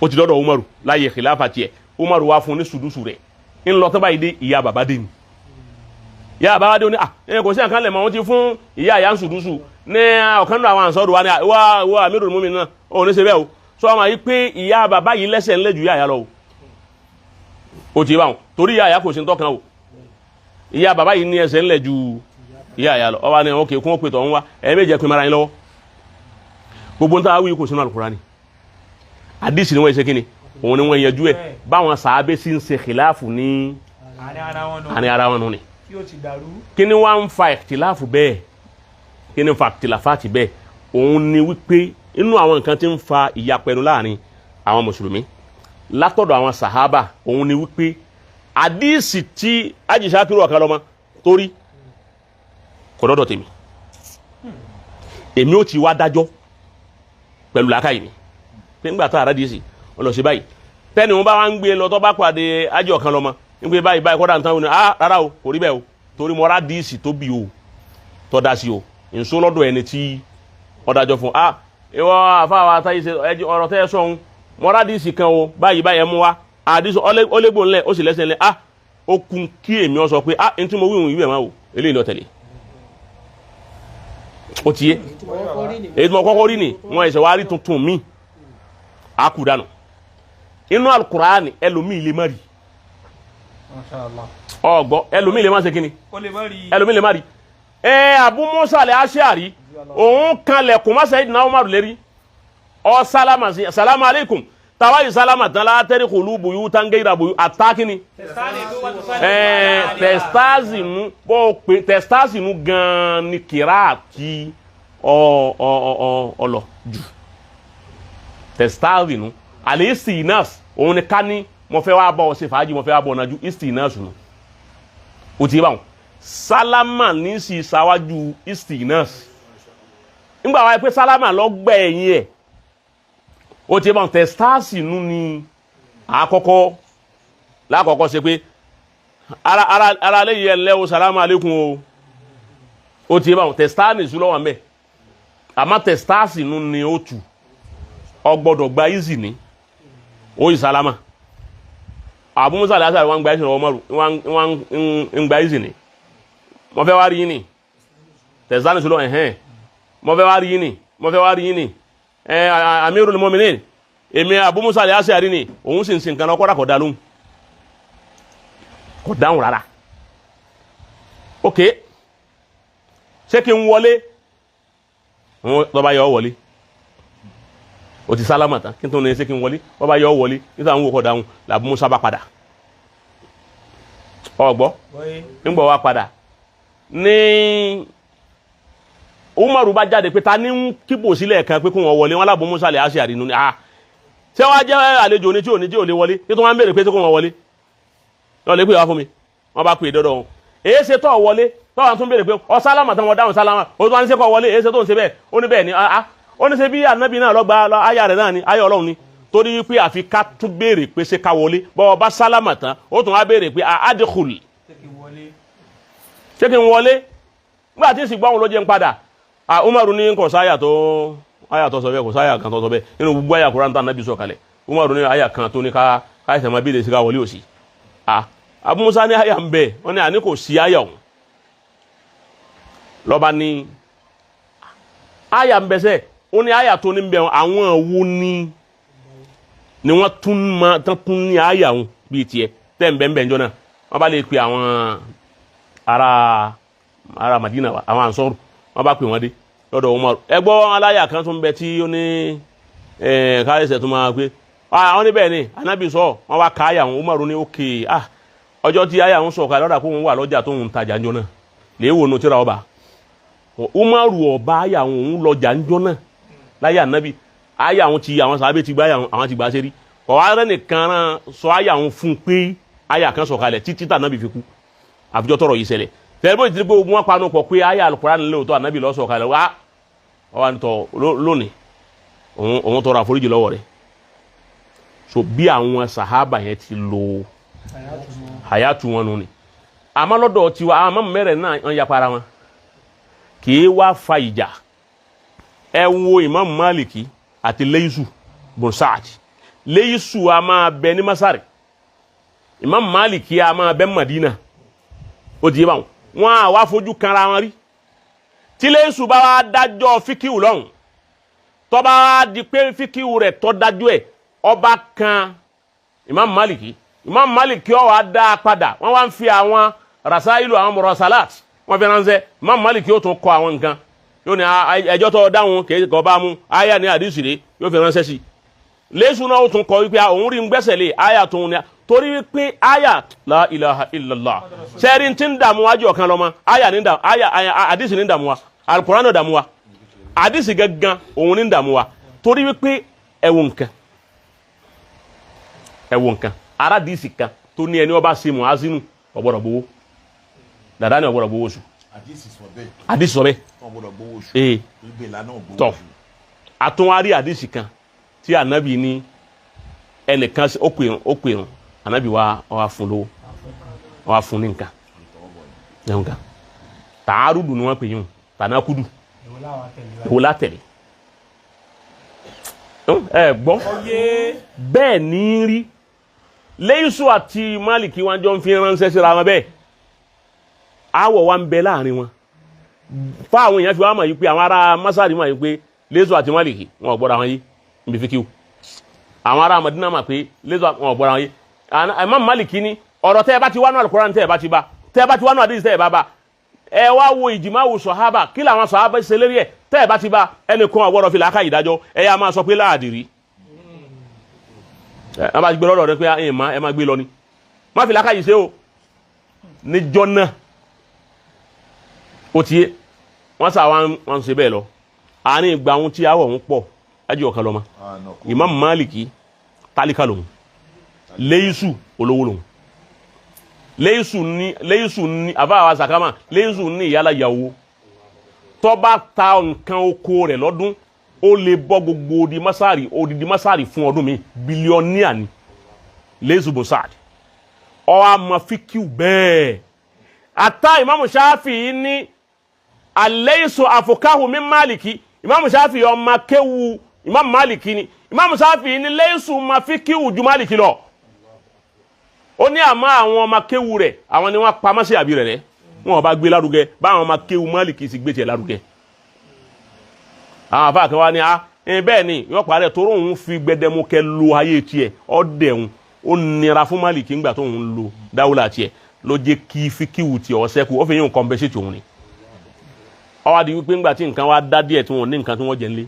ó ti dọ́dọ̀ Umaru láyé khilafa tiẹ̀. Umaru wá fún ní sùdùsù rẹ̀ ńlọ tó báyìí dé, ìyá bàbá dé ni. Ìyá bàbá dé ní à ẹ kò sí àkànlẹ̀ lẹ̀ mọ́, wọ́n ti fún ìyá ìyá ń sùdùsù ní ọ̀kan náà àwọn ànsọ́dù wa ní wá wá Amirul Mu'minin náà ó ní ṣe bẹ́ẹ̀ o. Sọ wọn yìí pé ìyá bàbá yìí lẹ́sẹ̀ ńlẹ̀ ju ìyá ìyá lọ o, ó ti bá wọn torí ìyá ìyá kò sí ń tọ́kan o, ìyá bàbá yìí ní ẹsẹ̀ ńlẹ̀ ju ìyá ìyá lọ. Ọba ni wọn kì í kún ó pè tọ̀ ń wá ẹ̀ méjì ẹ̀pin mara yín lọ́wọ́. Gbogbo nta awi kò sínú Al-Qur'ani, àdìsí ni wọ́n ṣe kíni, òun ni wọ́n yanjú ẹ̀ báwọn sàábé sí ń ṣe kìláàfù ní àní ara wọn nù ni. Kí ni wọ́n ń fa ìtìláàfù bẹ́ẹ̀? Kí ni ń fa ìtìláfàtì bẹ́ẹ̀? Òun ni wípé inú àwọn nǹkan tí ń fa ìyapẹnu láàrin àwọn mùsùlùmí látọ̀dọ̀ àwọn sàhábà, òun ni wípé àdìsí tí ajísàkírù ọ̀kan lọ́mọ torí kò dọ́dọ̀ tèmi, èmi ò ti wá dájọ́ pẹ̀lú làákàyè mi pé ńgbà tá àràdìsí ọlọ́sẹ̀ báyìí, tẹ́ni wọn bá wá ń gbé lọ tó bá pàdé ájì ọ̀kan lọ́mọ ń gbé báyìí báyìí kọ́dà ń tán wọn ni ah rárá o kò rí bẹ́ẹ̀ o, torí mo rádìsí tó bí o tọ́ da sí o nsọ lọ́dọ̀ ẹni tí ọ̀dàjọ́ fún ah ìwọ àfáwọn àtàyè ṣe ọ̀rọ̀ tẹ́ ẹ sọ ohun mo rádìsí kan o báyìí báyìí ẹ mú wa àdìsí ọlẹ́gbò ńlẹ̀ ó sì lẹ́sẹ̀ ńlẹ̀ ah ó kun kí èmi ọ sọ pé ah ntí mo wíwùn ìwé ẹ̀ máa wò eléyìí lọ tẹ̀lé ó ti yé èyí tí mo kọ́kọ́ rí ni wọn ẹ̀sẹ̀ wá rí tuntun mi a kú dànù inú alukurani ẹlòmíì lè má rí ọgbọ ẹlòmíì lè má ṣe kíni ẹlòmíì lè má rí ẹ Abu Musa al-Ash'ari òun kanlẹ̀ kò má Sayyidina Umar lérí ọ sálámà sí salamu aleykum tawayi sálámà tán látẹ́rì kòlú bùyú tángéyìrà bùyú àtàkìní tẹ̀stáàzì nu bó pe tẹ̀stáàzì nu gan-an ni kìrá àti ọlọ jù tẹ̀stáàzì nu àlẹ́ istinas òun ni ká ní mo fẹ́ wá bọ̀ ọ ṣe fàájì mo fẹ́ wá bọ̀ ọ̀nàjú istinas nu o ti bá wọn sálámà ní sì ṣáwájú istinas ńgbà wáyé pé sálámà lọ gbẹ ẹ̀yìn ẹ̀ o ti bá wọn tẹ̀stáàsì nu ni àkọ́kọ́ lákọ̀ọ́kọ́ ṣe pé ara ara ara lè yẹ lẹ́wọ̀ sálámà alẹ́kùn o o ti bá wọn tẹ̀stáàsì sùn lọ́wọ́ mẹ́ àmọ́ tẹ̀stáàsì nu ni ó tù ọ gbọ́dọ̀ gba easy ní ó yìí sálámà Abu Musa al-Ash'ari wọn gba easy lọ́wọ́ mọ́rù wọn ń gba easy ní wọ́n fẹ́ wá rí yín ní tẹ̀stáàsì sùn lọ́wọ́ ẹ̀hẹ́n Mo fẹ́ wá rí yín ni, mo fẹ́ wá rí yín ni, ẹ Amirul Mu'minin, èmi Abu Musa al-Ash'ari ni. Òun sì ń sin nǹkan lọ́kọ́dà, kò dá lóhùn, kò dáhùn rárá. Ok, ṣé kí n wọlé? Lọ́ba yọ ọ wọlé. O ti sálámà tán, kí n tó ní ṣé kí n wọlé? Lọ́ba yọ ọ wọlé nígbà wọn kò dáhùn. L'Abu Musa bá padà ọgbọ́ ńgbọ́ wa padà ní Umaru bá jáde pé ta ní ń kíbò sílẹ̀ kan pé kó wọn wọlé. Wọn l'Abu Musa al-Ash'ari nínú ni. Ah, ṣé wàá jẹ́ àlejò ní tí ò ní tí ò lè wọlé, nítorí wọn ń béèrè pé ṣé kó wọn wọlé? Lọ́ọ́ lè pè wá fún mi. Wọ́n bá pè dọ́dọ̀ wọn. Èyí ṣe tọ́ wọlé tọ́wọ́n tún béèrè pé ọ sálámà tán, wọn dáhùn sálámà, ó tún wá ní ṣe kọ́ wọlé. Èyí ṣe tó ń ṣe bẹ́ẹ̀? Ó ní bẹ́ẹ̀ ni. Ah, ó ní ṣe bí ànábì náà lọ́gba àyà rẹ̀ náà ni, àyà Ọlọ́run ni, torí pé àfi ká tún béèrè pé ṣé ká wọlé. Bọ́ ọba sálámà tán, ó tún wá béèrè pé adkhul, ṣé kí n wọlé? Nígbà tí ìsìnkú àwọn ló jẹ́ ń padà. Umaru ní kò sáyà tó àyà tó sọ bẹ́ẹ̀, kò sáyà kan tó sọ bẹ́ẹ̀ nínú gbogbo àyà Kùránì tó ànábì sọ kalẹ̀. Umaru ní àyà kan tó ní ká káyọ̀sẹ̀ máa béèrè sí ká wọlé òsì. Abu Musa ní àyà ń bẹ. Wọ́n ní àní kò sí àyà òun. Lọ́ba ní àyà ń bẹ sẹ́. Ó ní àyà tó ní bẹ, àwọn wo ni wọ́n tún ma tán tún ní àyà òun bíi tiẹ̀ tẹ́ ń bẹ́ ń bẹ́ ń jọ náà? Wọ́n bá lè pe àwọn ará Madina wa, àwọn Ansọ́rù. Wọ́n bá pè wọ́n dé lọ́dọ̀ Umaru. Ẹ gbọ́, aláyà kan tún bẹ tí ó ní káyọ̀sẹ̀ tó máa pé àwọn níbẹ̀ ni anabi sọ. Wọ́n wá ká àyà wọn. Umaru ní òkè, ah, ọjọ́ tí àyà ń sọ̀kalẹ̀ lọ́dà kó wọn wà lọ́jà tó ń tajà ńjọ́ náà lè wò nù tíra ọba Umaru ọba àyà òun lọ́jà ńjọ́ náà láyé anabi. Àyà àwọn ti àwọn sàábé ti gbá àyà àwọn ti gbà sẹ́rí kọ̀ wá rẹ́ nìkan rán sọ àyà òun fún un pé àyà kan sọ̀kalẹ̀ títí tà anabi fi kú, àfijọ́ tọrọ yìí ṣẹlẹ̀ tẹ̀lé bó ti di pé wọn panu pọ̀ pé àyà Al-Qur'an lóòótọ́ anabi ló sọ̀kalẹ̀ wá. Wọ́n wá tọ̀ lónìí, òun tọrọ àforíjì lọ́wọ́ rẹ̀. So bí àwọn sàhábà yẹn ti lo hayatu wọn nù ni. Àmọ́ lọ́dọ̀ tiwa, àwọn mọ́mú mẹ́rẹ̀ náà ń yapa ara wọn, kì í wá fa ìjà. Ẹ wo Imam Maliki àti Leisu bun Saad. Leisu a máa bẹ ní Masari, Imam Maliki a máa bẹ Madina. Ó di yé báwọn, wọn à wá fojú kanra wọn rí. Tí Leisu bá wá dájọ́ fíkìwù lọ́hùn, tó bá wá di pé fíkìwù rẹ̀ tó dájú ẹ̀ ọba kan Imam Maliki, Imam Maliki ó wá dá a padà. Wọ́n wá ń fi àwọn rasailu, àwọn murasalat, wọ́n fi ránṣẹ́. Imam Maliki yóò tún kọ àwọn nǹkan, yóò ní ẹjọ́ tó dáhùn kì í kọ́ bá mú aya ní àdìsí rẹ̀, yóò fi ránṣẹ́ sí i. Lẹ́sùn náà ó tún kọ wípé òun rí ń gbẹ́sẹ̀ lé aya tó ń ní, torí wípé aya la ilaha illallah sẹ́rin tí ń dààmú wájú ọ̀kan lọ́mọ aya ní dààmú aya àdìsí ní dààmú wa, Al-Qur'an náà dààmú wa, àdìsí gangan òun ní dààmú wa, torí wípé ẹ̀wọ̀n nǹkan, ẹ̀wọ̀n nǹkan aládìsí kan tó ní ẹni ọba ṣe muazinu ọgbọ́dọ̀ gbowó, dàdá ni ọgbọ́dọ̀ gbowó oṣù. Àdìsí sọ bẹ́ẹ̀? Àdìsí sọ bẹ́ẹ̀. Wọn gbọ́dọ̀ gbowó oṣù. Ee. Ibè lánàá gbowó Tọ. oṣù. Àtúnwárí àdìsí kan tí ànábì ní ẹnìkan ó pè ó pè rùn, ànábì wa wá fún lówó, wá fún ní nǹkan ní nǹkan. Tààrùdù ni wọ́n pè yín, tànákùdù. Èwo látẹ̀lé? Ẹ gbọ́ bẹ́ẹ̀ ní rí. Lẹ́yìnsù àti Máàlìkì wọn jọ ń fi ránṣẹ́ síra wọn bẹ́ẹ̀, àwọ̀ wa ń bẹ láàrin wọn. Fáwọn èèyàn fi wá mọ̀ yìí pé àwọn ará Masari mọ̀ yìí pé Lẹ́yìnsù àti Máàlìkì wọn ò gbọ́dọ̀ àwọn yìí níbi fíkíw. Àwọn ará Madina mọ̀ pé Lẹ́yìnsù wọn ò gbọ́dọ̀ àwọn yìí. Imam Máàlìkì ní ọ̀rọ̀ tẹ́ ẹ bá ti wá nù Al-Qur'an, tẹ́ ẹ bá ti bá, tẹ́ ẹ bá ti wá nù àdìsí, tẹ́ ẹ bá bá, ẹ wá wo ìjìmáwò sọ̀hábà, kí làwọn sọ̀hábà ṣe lérí ẹ̀. Tẹ́ ẹ bá ti bá, ẹnì kan ọ̀gbọ́dọ̀ fi làákà ìdájọ́. Ẹ yá máa sọ pé láàdìrí ẹ bá ti gbé lọ́dọ̀ rẹ pé ẹ má ẹ má gbé lọ ni, má fi làákà yìí ṣe o. Níjọ́ náà ó ti yé wọ́n sà wọ́n ṣe bẹ́ẹ̀ lọ. Àárín ìgbà ohun tí àwọ̀ ń pọ̀ ẹjọ́ ọ̀kan lọ́mọ. Imam Maliki tálíkà lòun, Léyìísù olówó lòun. Léyìísù ní, Léyìísù ní àbáwá sàkámà. Léyìísù ní ìyálà ìyàwó tó bá ta nǹkan oko rẹ̀ lọ́dún, ó lè bọ́ gbogbo odi masari, odidi masari fún ọdún mi. Billionaire ni Léyìísù bùn Saad. Ọ àmọ́ fíkìú bẹ́ẹ̀. Ata Imam Shafi'i ní aleisu afukahu min Maliki. Imam Shafi'i ọmọ kéwu Imam Maliki ni. Imam Shafi'i ní Léyìísù ma fíkìú ju Maliki lọ. Ó ní àmọ́ àwọn ọmọ kéwu rẹ̀, àwọn ni wọ́n pamọ́ sí àbí rẹ̀ rẹ̀, wọn ò bá gbé lárugẹ báwọn ọmọ kéwu Maliki sì gbé tiẹ̀ lárugẹ. Àwọn àfáà kan wá ní a bẹ́ẹ̀ ni yọ parẹ́ torí òun fi gbẹdẹmukẹ lo ayé tiẹ̀ ọ̀dẹ̀ òun ó nira fún Málìkì ńgbà tó òun lo dáwúlà tiẹ̀ ló jẹ́ kí fíkìwù tiẹ̀ ọ̀sẹ́kù ó fi yín compensate òun ni. Ó wá di wípé ńgbà tí nǹkan wá dá díẹ̀ tí wọ́n ní nǹkan tí wọ́n jẹ ńlé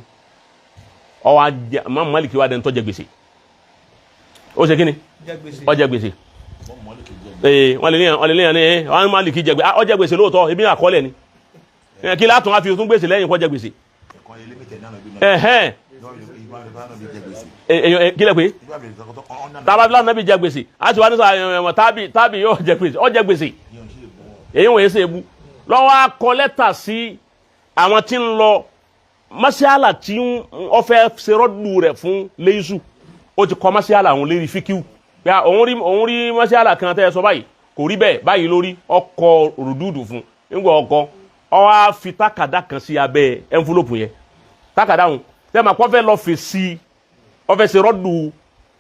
ó wá jẹ Imam Málìkì wá dẹni tó jẹ gbèsè. Ó ṣe kíni? Ó jẹ gbèsè. Wọ́n lè léyàn ní wọ́n Málìkì jẹ gbèsè ó jẹ gbèsè lóòótọ́ ebi àkọọ́lẹ̀ ni kí látún á fi tún gbèsè lẹ́yìn kó jẹ gbèsè. Kílẹ̀ pé tábàbílà nàbì jẹ gbèsè àti wà ní sọ tábì yóò jẹ gbèsè ó jẹ gbèsè èyí wọ̀nyí ṣe é bu lọ́wọ́ akọ lẹ́tà sí àwọn tí ń lọ masiala tí ó fẹ́ ṣe rọ́dù rẹ̀ fún léyìísù ó ti kọ masiala òun lérí fíkíù pé òun rí masiala kan tẹ́ ẹ sọ báyìí kò rí bẹ́ẹ̀ báyìí lórí ọkọ̀ rùdúdù fún nígbà ọkọ̀ ó wá fi tákàdá kan sí abẹ́ ẹnfúlọ́pù yẹn tákàdá òun tẹ́ ma kọ́ fẹ́ lọ fèsì ó fẹ́ ṣe rọ́dù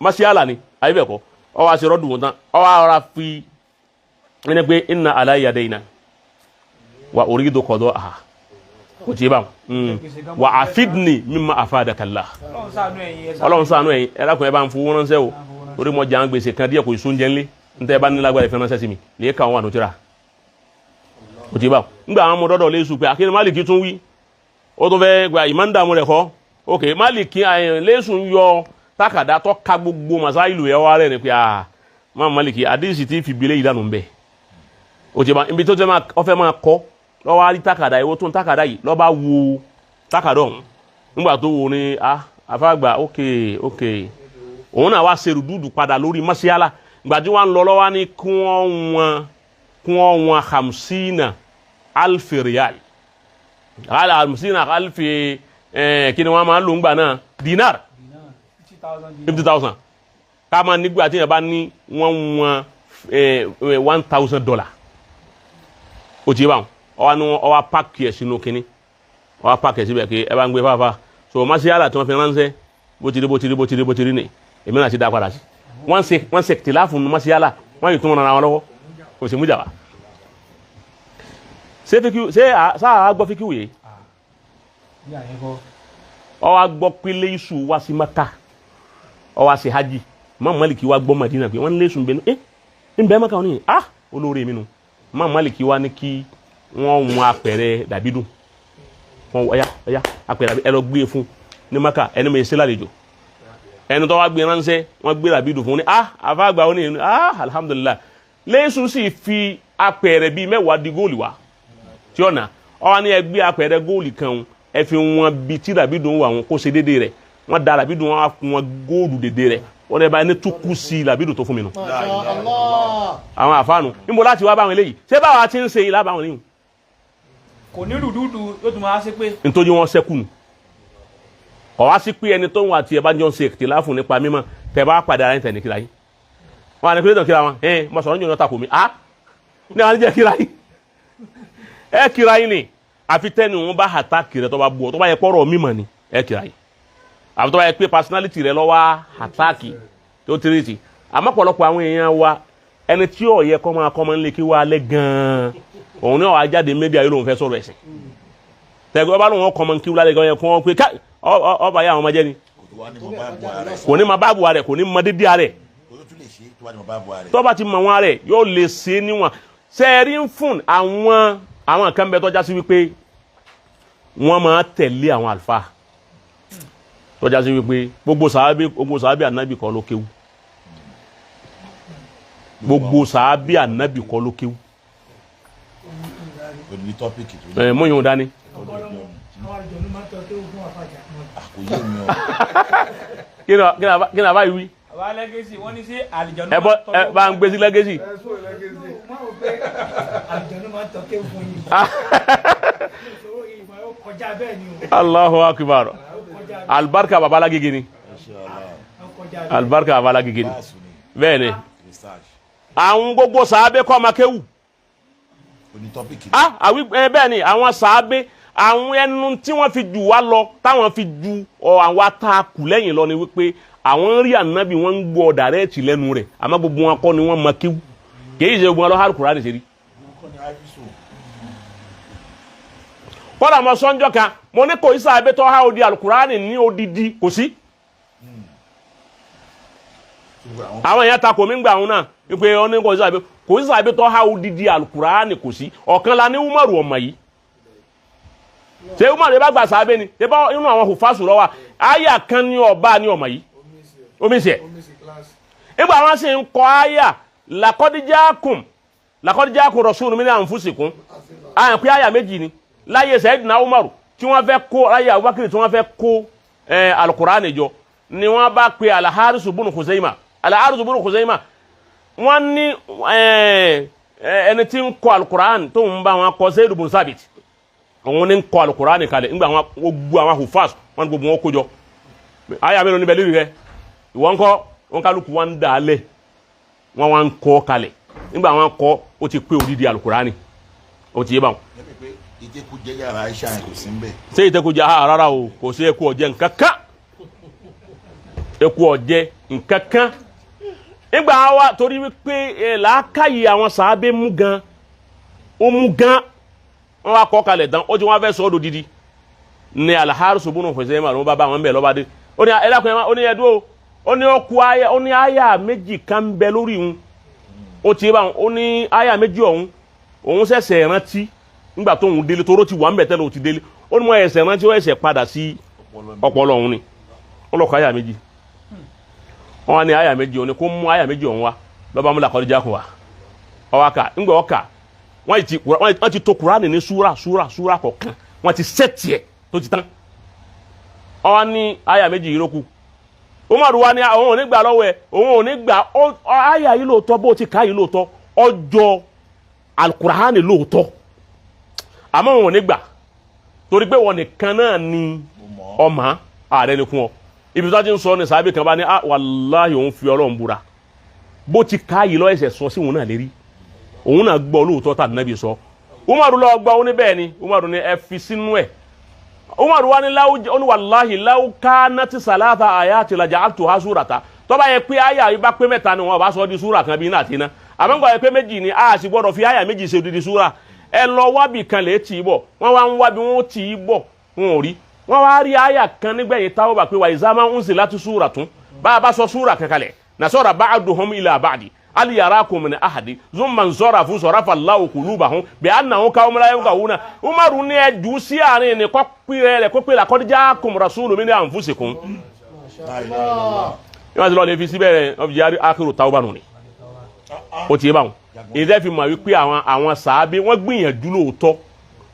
masiala ni àyè bẹ́ẹ̀ kọ́ ó wá ṣe rọ́dù wọn tán ó wá rọra fi ẹni pé inna alayya dayna wa uridu qada'aha kò tí ì bá wọn wa afidni mimma afadaka Allah ọlọ́run ṣàánú ẹ̀yin ẹ dákun ẹ bá ń fowó ránṣẹ́ o torí mo jẹ àwọn gbèsè kan díẹ̀ kò sún jẹ́ ńlé ntẹ́ ẹ bá ní lágbára ìfẹ́ ránṣẹ́ sí mi lè ka àwọn ànútìrà kò tí ì bá wọn. Ngbà àwọn ọmọ dọ́dọ̀ lè sùn pé akéde Málìkì tún wí ó tún fẹ́ gba ìmọ̀ ń dààmú rẹ̀ kọ́ ok Málìkì lẹ́sùn yọ tákàdá tó ka gbogbo masáìlú ẹ̀ wá rẹ̀ ni pé ah má Málìkì àdéhìsì tí fi bilé yìí dànù ń bẹ̀ o ti ma ibi tó fẹ́ máa kọ́ lọ́wọ́ á rí tákàdá yìí ó tún tákàdá yìí lọ́ba wo tákàdá ọ̀hún nígbà tó wo ni ah afáàgbà ok ok òun náà wá ṣerú dúdú padà lórí mọ́síálà ìgbà tí wọ́n ń lọ lọ́wọ́ ní kí wọ́n wọn hamsina alfi riyal hamsina alfi kí ni wọ́n máa ń lò ń gbà náà dinar 50,000 ká máa nígbà tí yẹn bá ní wọ́n wọn $1,000 o ti bá wọn ọwọ́ ni ọwọ́ páàkì ẹ̀ sínú kínní ọwọ́ páàkì ẹ̀ síbẹ̀ kí ẹ bá ń gbé fáfá so masiala tí wọ́n fi ránṣẹ́ bó ti rí bó ti rí bó ti rí bó ti rí ni èmi náà ti dá padà sí wọ́n ṣe tìláfù masiala wọ́n yìí tún wọn ra wọn lọ́wọ́ kò sì mú jà wá. Ṣé fíkú ṣé sáà gbọ́ fíkú yìí ọwọ́ gbọ́ pé léṣu wá sí Maka ọwọ́ sí hajj Imam Maliki wá gbọ́ Madina pé wọ́n ní léṣu ń bẹ ní ń bẹ Maka wọn ni ah olóore mi nu Imam Maliki wá ní kí wọ́n wọn apẹ̀rẹ̀ dàbídùn wọn ọya ọya apẹ̀rẹ̀ ẹ lọ gbé fún ní Maka ẹni mi ṣe lálejò ẹni tó wá gbé ránṣẹ́ wọ́n gbé dàbídùn fún ní ah àfàgbà wọn ní ah alhamdulillah léṣu sì fi apẹ̀rẹ̀ bíi mẹ́wàá di góòlù wá tí ọ̀nà ọ̀wá ní ẹ gbé apẹ̀rẹ̀ góòlù kan ẹ fi wọn bi tí dàbídùn wà wọn kó ṣe déédéé rẹ̀ wọ́n da dàbídùn wọn fún wọn góòlù déédéé rẹ̀ wọ́n dẹ̀ bá ẹni tó kú sí làbídùn tó fún mi nù. Àwọn àfáànù níbo láti wá báwọn eléyìí ṣé báwa ti ń ṣe ilá báwọn eléyìí. Kò ní rùdúdú yóò tún máa ṣe pé. Nítorí wọn ṣẹ́kù nù ọ̀wá sí pé ẹni tó ń wà tí ẹ bá jọ ń ṣe ìtìláfù nípa mímọ́ tẹ bá padà ara yín tẹ̀ ní kíra yín wọn àní kílódé kíra wọn ẹ mo sọ̀rọ̀ ń jòyàn takò mí á ní àwọn àníjẹ́ kíra yín ẹ kíra yín ni àfi tẹ́ni wọn bá àtàkì rẹ tó bá bu ọ tó bá yẹ pọ́rọ̀ mímọ́ ni ẹ kíra yín àfi tó bá yẹ pé personality rẹ lọ́wọ́ àtàkì tó tírìtì àmọ́ pọ̀lọpọ̀ àwọn èèyàn wa ẹni tí ò yẹ kọ́ máa kọ́ máa ń lé kí wá lẹ́ gan-an òun náà wàá jáde méjì ayé lòun fẹ́ sọ̀rọ̀ ẹ̀sìn tẹ̀gbẹ́ ọba lòun ọkọ̀ máa ń kí wúlálẹ̀ gan yẹn kó wọn pé ká ọba yà àwọn ọmọ jẹ́ ni kò ní ma báàbù rẹ̀ kò ní ma dídí rẹ̀ tó bá ti mọ wọn rẹ̀ yóò lè ṣe níwọ̀n sẹ́ẹ̀rí ń fún àwọn kan bẹ tọ́já sí wípé wọ́n máa tẹ̀lé àwọn àlùfáà tọ́já sí wípé gbogbo sàábì ànábì kọ́ ló kéwú gbogbo sàábì ànábì kọ́ ló kéwú. Mú yòó dání. Kí ni àbá yìí wí? Ẹ bọ́ ẹ bá ń gbé sí lẹ́gẹ́sì. Allahu akbar. Alibarika baba Alágége ni. Alibarika baba Alágége ni. Bẹ́ẹ̀ ni. Àwọn gbogbo sàábé kọ́ ma kéwù. Bẹ́ẹ̀ ni àwọn sàábé àwọn ẹnu tí wọ́n fi jù wá lọ táwọn fi ju àwọn atakù lẹ́yìn lọ ni wípé àwọn rí ànábì wọ́n ń gbọ́ dàrẹ́ẹ̀tì lẹ́nu rẹ̀ àmọ́ gbogbo wọn kọ́ ni wọ́n mọ kéwù kìí ṣe gbogbo wọn lọ hàrù Kùránì ṣe rí. Kọ́dà mo sọ́njọ́ kan mo ní kò isa abẹ́tọ́ ha odi alukurani ní odidi kò sí. Àwọn èèyàn ta kò mí gbà wọn náà wípé wọn ní kò isa abẹ́tọ́ ha odidi alukurani kò sí. Ọ̀kan la ní Umaru ọmọ yìí. Ṣé Umaru yẹn bá gbà sábẹ́ ni? Ṣé bá inú àwọn hùfásù lọ́wọ́ àyà kan ní ọba ní ọmọ yìí? Omi sẹ̀. Nígbà wọn sì ń kọ àyà làkọ́díjákùn rasulun min anfusikum. Àyàn pé àyà méjì ni láyé Sayyidina Umaru tí wọ́n fẹ́ kó láyé Abubakar tí wọ́n fẹ́ kó alukurani jọ ni wọ́n bá pe Al-Harisu bunu Khuzaima. Al-Harisu bunu Khuzaima wọ́n ní ẹni tí ń kọ alukurani tó ń bá wọn kọ Zaid bunu Sabit òun ní ń kọ alukurani kalẹ̀ nígbà wọn gbogbo àwọn hufas wọn ní gbogbo wọn kó jọ àyà mélòó níbẹ̀ lérí rẹ ìwọ́n kọ́ wọn kálukú wọn ń dà á lẹ̀ wọn wá ń kọ́ kalẹ̀ nígbà wọn kọ́ ó ti pé odidi alukurani ó ti yé báwọn. Ìjẹkújẹ yàrá Aisha kò sí nbẹ. Ṣé ìjẹkújẹ rárá o kò sí eku ọ̀jẹ̀ nkankan eku ọ̀jẹ̀ nkankan nígbà wa torí wípé làákàyè àwọn sàábé mú gan ó mú gan wọn wá kọ́ kalẹ̀ tán ó ti wọn fẹ́ sọ ọ́ dodidi ní Al-Harisu bunu Khuzaima ló ń bá bá wọn bẹ̀ lọ́ba dé ó ní ẹlẹ́kùnrin ó ní ẹdúró ó ní ọkù àyà ó ní àyà méjì kan bẹ lórí òun ó ti bá wọn ó ní àyà méjì ọ̀hún òun ṣẹ̀ṣẹ̀ rántí nígbà tó ń délé toró ti wà ń bẹ̀ tẹ́lẹ̀ ó ti délé ó ní mọ ẹsẹ̀ rántí ó ẹsẹ̀ padà sí ọpọlọ òun ni ó lọ kọ àyà méjì wọn wá ní àyà méjì òun ni kó mú àyà méjì ọ̀hún wá lọ́ba múlá kọ́díjà kó wa ọwọ́ ká ńgbà ọkà wọ́n ti to Kùránì ní súrà súrà súrà kọ̀ọ̀kan wọ́n ti sẹ́ẹ̀tì ẹ̀ tó ti tán ọwọ́ wá ní àyà méjì yìí ló kù Umaru wa ní òun ò ní gbà lọ́wọ́ ẹ̀ òun ò ní gbà àyà yìí lóòótọ́ bó ti ká yìí lóòótọ́ ọjọ́ Al-Kùránì lóòótọ́ àmọ́ òun ò ní gbà torí pé wọn nìkan náà ni ọmọ ààrẹ ni kún ọ ibi tó ti ń sọ ní sábẹ́ kan bá ní wàláhì òun fi Ọlọ́run búra bó ti ká yìí lọ́ ẹsẹ̀ sọ sí òun náà lérí òun náà gbọ́ lóòótọ́ tà nàbì sọ Umaru lọ gbọ́ ó ní bẹ́ẹ̀ ni Umaru ní ẹ fi sínú ẹ̀ Umaru wa ni láwù ó ní wàláhì láwù káná ti sàlátà àyà ti lajà àtò ha súrata tó bá yẹ pé àyà yìí bá pé mẹ́ta ni wọn bá sọ di súra kan bí iná àti iná àmọ́ nígbà yẹ pé méjì ni a sì gbọ́dọ̀ fi àyà méjì ṣe odidi súra ẹ lọ wábì kan lè tì í bọ̀ wọ́n wá ń wábi wọ́n tì í bọ̀ wọn ò rí wọ́n wá rí àyà kan nígbẹ̀yìn táwọn bá pé wà ìzámá ń sì láti súra tún bá a bá sọ súra kankalẹ̀ nasọ́ra ba'duhum ila ba'di hal yarakum min ahadi zumma nsarafu sarafa Allahu qulubahum bi annahum qawmun la yafqahuna Umaru ní ẹ jù sí àárín ní kọ́ pé rẹ̀ kó pé laqad ja'akum rasulun min anfusikum. Ìwọ́n ti lọ́ọ́ lè fi síbẹ̀ rẹ̀ wọ́n fi jẹ́ akérò tawba nù ni ó ti yé báwọn ìdẹ́ fi mọ̀ wípé àwọn sàábé wọ́n gbìyànjú lóòótọ́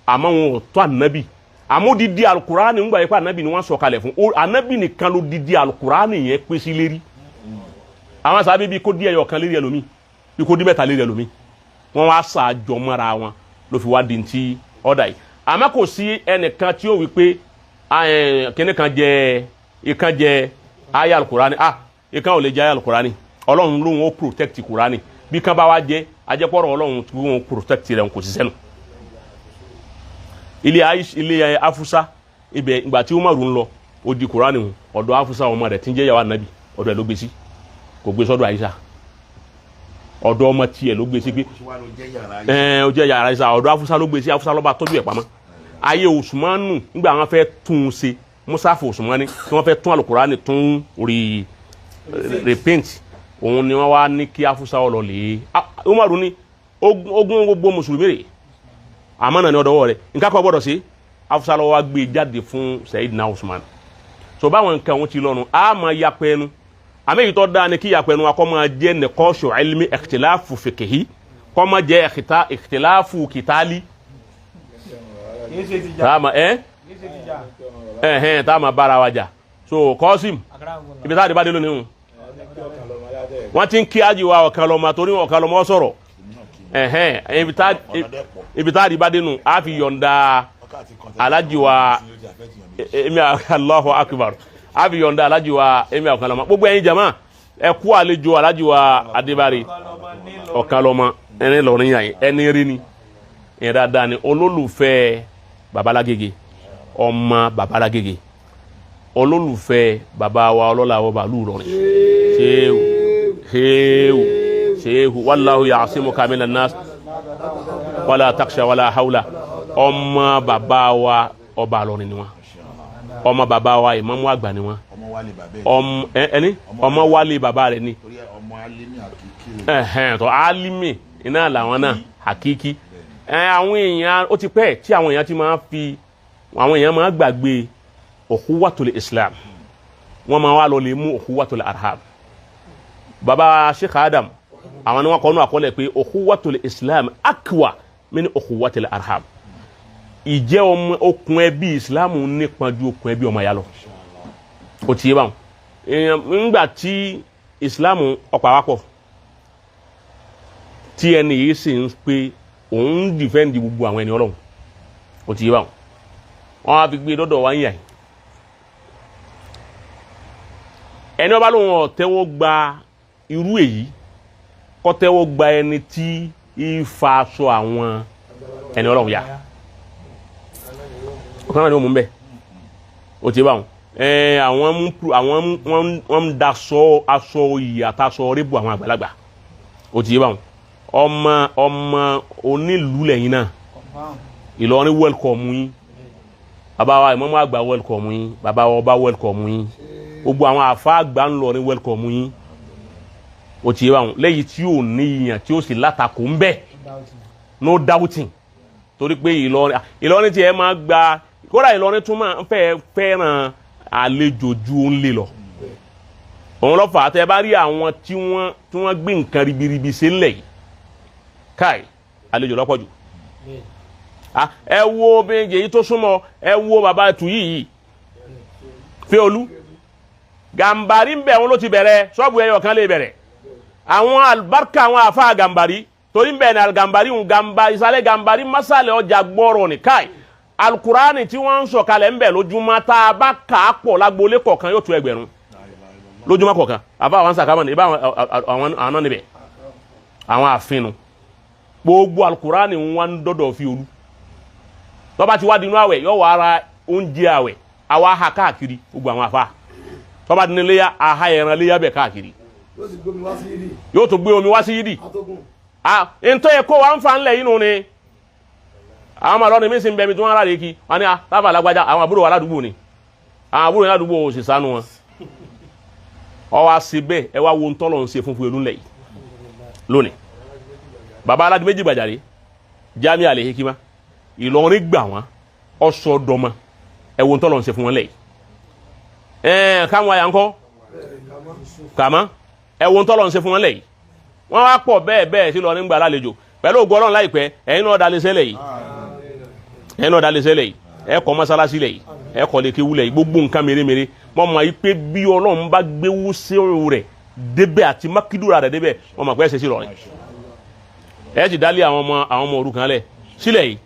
àmọ́ wọn ò tó ànábì àmódìdí alukurani ń gbà yẹ pé ànábì ni wọ́n sọ kalẹ̀ fún ànábì nìkan ló didi alukurani yẹn pé sí lérí àwọn sàábé bíi kó di ẹyọ kan lérí ẹlòmíì bíi kó di mẹ́ta lérí ẹlòmíì wọ́n wá sàájọ mọ́ra wọn ló fi wá di ti ọ̀dà yìí àmọ́ kò sí ẹnìkan tí ó wí pé kíní kan jẹ ìkan jẹ ayé alukurani ìkan ò lè jẹ ayé alukurani Ọlọ́run lóun ó protect kurani bí kan bá wá jẹ ajẹpọrọ Ọlọ́run tí wọn protect rẹ kò sí sẹnu ilé afusa ibẹ̀ ìgbà tí Umaru ń lọ ó di kurani hùn ọ̀dọ̀ afusa ọmọ rẹ̀ tí ń jẹ́ yàwó anabi ọ̀dọ̀ ẹ̀ ló gbé sí kò gbé sọ́dọ̀ Aisha ọ̀dọ̀ ọmọ tiẹ̀ ló gbé sí pé ó jẹ́ yàrá Aisha ọ̀dọ̀ afusa ló gbé sí afusa ló bá tọ́jú ẹ̀ pamọ́ ayé Usmanu nígbà wọn fẹ́ tún un ṣe musafu Usmani tí wọ́n fẹ́ tún alukurani tún rí repaint òun ni wọ́n wá ní kí afusa ọlọ lè Umaru ní ogun gbogbo mùsùlùmí rè àmọ́ náà ní ọ̀dọ́wọ́ rẹ̀ nǹkan kan gbọ́dọ̀ sí afusa ló wá gbé jáde fún Sayyidina Usman so báwọn nǹkan òun ti lọ́nu a máa yapẹ́ ẹnu àmì èyí tó dáa ni kí yapẹ́ ẹnu akọ́ máa jẹ́ nìkọ́ṣù ilmi ikhtilafu fiqhi kọ́ máa jẹ́ ikhtilafu kìtálí tá a máa bára wa jà so Kọ́sìm ibi tá a di bá dé lónìí hùn wọ́n ti ń kí ájì wa ọ̀kan lọ́mọ torí ọ̀kan lọ́mọ sọ̀rọ̀ ibi tá a di bá dénú a fi yọ̀ǹda alájì wa emi Allahu akbar a fi yọ̀ǹda alájì wa emi ọ̀kan lọ́mọ gbogbo ẹ̀yin jama ẹ kú àlejò alájì wa Adébárè ọ̀kan lọ́mọ ẹni lọ́rin yàn ẹni rí ni ìyẹn dáadáa ni olólùfẹ́ babalágége ọmọ babalágége olólùfẹ́ baba wa ọlọ́lá wa bàálù lọ́rin ṣéwù ṣéwù ṣéwù wàláhu ya'simuka minan nas wàlá taksha wàlá hawla Ọmọ bàbá wa ọba Ìlọrin ni wọn, ọmọ bàbá wa ìmámù àgbà ni wọn. Ọmọ wálé bàbá ẹ̀. Ọmọ ẹni ọmọ wálé bàbá rẹ̀ ni. Torí ọmọ alimi àkìkí o. Ẹhẹn tó alimi iná làwọn náà hakiki ẹ. Àwọn èèyàn ó ti pẹ́ tí àwọn èèyàn ti máa fi àwọn èèyàn máa gbàgbé ukhuwatul Islam, wọ́n máa wá lọ lè mú ukhuwatul arham. Baba Sheikh Adam, àwọn ni wọ́n kọ́ nú àkọọ́lẹ̀ pé ukhuwatul Islam akwa min ukhuwatul arham. Ìjẹ́ ọmọ okùn ẹbí Islam nípọn ju okùn ẹbí ọmọ ya lọ. Ó ti yé báwọn èèyàn ńgbà tí Islam ọ̀pọ̀ àwapọ̀ tí ẹni yìí sì ń pé òun ń dìfẹ́ǹdì gbogbo àwọn ẹni Ọlọ́run. Ó ti yé báwọn, wọn á fi gbé dọ́dọ̀ wá ń yà yìí. Ẹni ọba lóun ọ̀tẹ́wọ́ gba irú èyí, kọ́ tẹ́wọ́ gba ẹni tí ìfa aṣọ àwọn ẹni Ọlọ́run yà ọkàn náà ni wọ́n mú bẹ́ẹ̀. Ó ti yé báwọn ẹ. Àwọn mú àwọn wọ́n ń daṣọ aṣọ iyì àtàṣọ rébù àwọn àgbàlagbà. Ó ti yé báwọn. Ọmọ ọmọ onílùú lẹ́yìn náà, Ìlọrin welcome yín. Bàbá wa ìmámù àgbà welcome yín, bàbá wa ọba welcome yín, gbogbo àwọn àfa àgbà ńlọrin welcome yín. Ó ti yé báwọn lẹ́yìn tí ò ní ìyàn tí ó sì látakò ń bẹ, no doubting, torí pé Ìlọrin, Ìlọrin tí ẹ máa gba kódà Ìlọrin tún máa ń fẹ́ fẹ́ràn àlejò ju òun lè lọ. Òun lọ fà á tẹ bá rí àwọn tí wọ́n gbé nǹkan ribiribi ṣe ńlẹ̀ yìí káì àlejò lọ́pọ̀ jù. Ẹ wo méje yìí tó súnmọ́, ẹ wo bàbá tù yìí Fẹ́olú Gàmbàrí ń bẹ̀ wọn ló ti bẹ̀rẹ̀ ṣọ́ọ̀bù ẹyọ kan lè bẹ̀rẹ̀ àwọn alibarika àwọn afa Gàmbàrí torí ń bẹ̀ ní aligàmbàrí ń gàmbà ìsàlẹ̀ Gàmbàrí masalẹ̀ ọjà gbọ́rọ̀ ní káì alukurani tí wọ́n ń sọ̀kalẹ̀ ń bẹ̀ lójúmọ́ tá a bá kà á pọ̀ lágboolé kọ̀ọ̀kan yóò tó ẹgbẹ̀rún lójúmọ́ kọ̀ọ̀kan. Àfa àwọn sàkámọ̀ ní ibà àwọn náà níbẹ̀ àwọn àfinu gbogbo alukurani ń wá ń dọ́dọ̀ fi olú tọ́ba ti wá dinú àwẹ̀ yóò wá ara oúnjẹ àwẹ̀ àwa ha káàkiri gbogbo àwọn afa tọ́ba dín léyà aha ẹran léyà bẹ̀ káàkiri. Yóò sì gbómi wá sí yídì. Yóò tún gbé omi wá sí yídì. Atógùn. Ah, ntọ́ yẹ kó wa ń fa ńlẹ̀ yìí nù ni àwọn ọmọ ọlọ́ni mi sì ń bẹ mi tí wọ́n rà lè kí wọn ni tábà lágbájá àwọn àbúrò wa ládùúgbò ni àwọn àbúrò ládùúgbò ò sì sánú wọn. Ọ wá sí bẹ́ẹ̀ ẹ wá wo ntọ́lọ̀ ń ṣe fún fún ńlẹ̀ yìí lónìí. Baba aládùn méjì gbàjáre Jamiu Al Hikima Ìlọrin gbà wọn ọsọ dọmọ ẹ wo ntọ́lọ̀ ń ṣe fún wọn lẹ̀ yìí. Ẹ káwọn àyà ńkọ́ kàmá ẹ wo ntọ́lọ̀ ń ṣe fún wọn lẹ̀ yìí. Wọ́n wá pọ̀ bẹ́ẹ̀ bẹ́ẹ̀ sí lọ nígbà lálejò pẹ̀lú ògo Ọlọ́run láìpẹ́ ẹ̀yin náà dalẹ̀ sẹ́lẹ̀ yìí, ẹ̀yin náà dalẹ̀ sẹ́lẹ̀ yìí, ẹ̀ kọ́ mọ́sálásí lẹ̀ yìí, ẹ̀ kọ́ lè kéwú lẹ̀ yìí, gbogbo nǹkan mèremère. Mọ́ mọ́ yìí pé bí Ọlọ́run bá gbé wúsẹ́rù rẹ̀ débẹ̀ àti mákìdúrà rẹ̀ débẹ̀, wọ́n mọ̀ pé ẹ̀sẹ̀ sí lọ́rin ẹ̀ ti dálé àwọn ọmọ òrukàn lẹ̀ sílẹ̀ yìí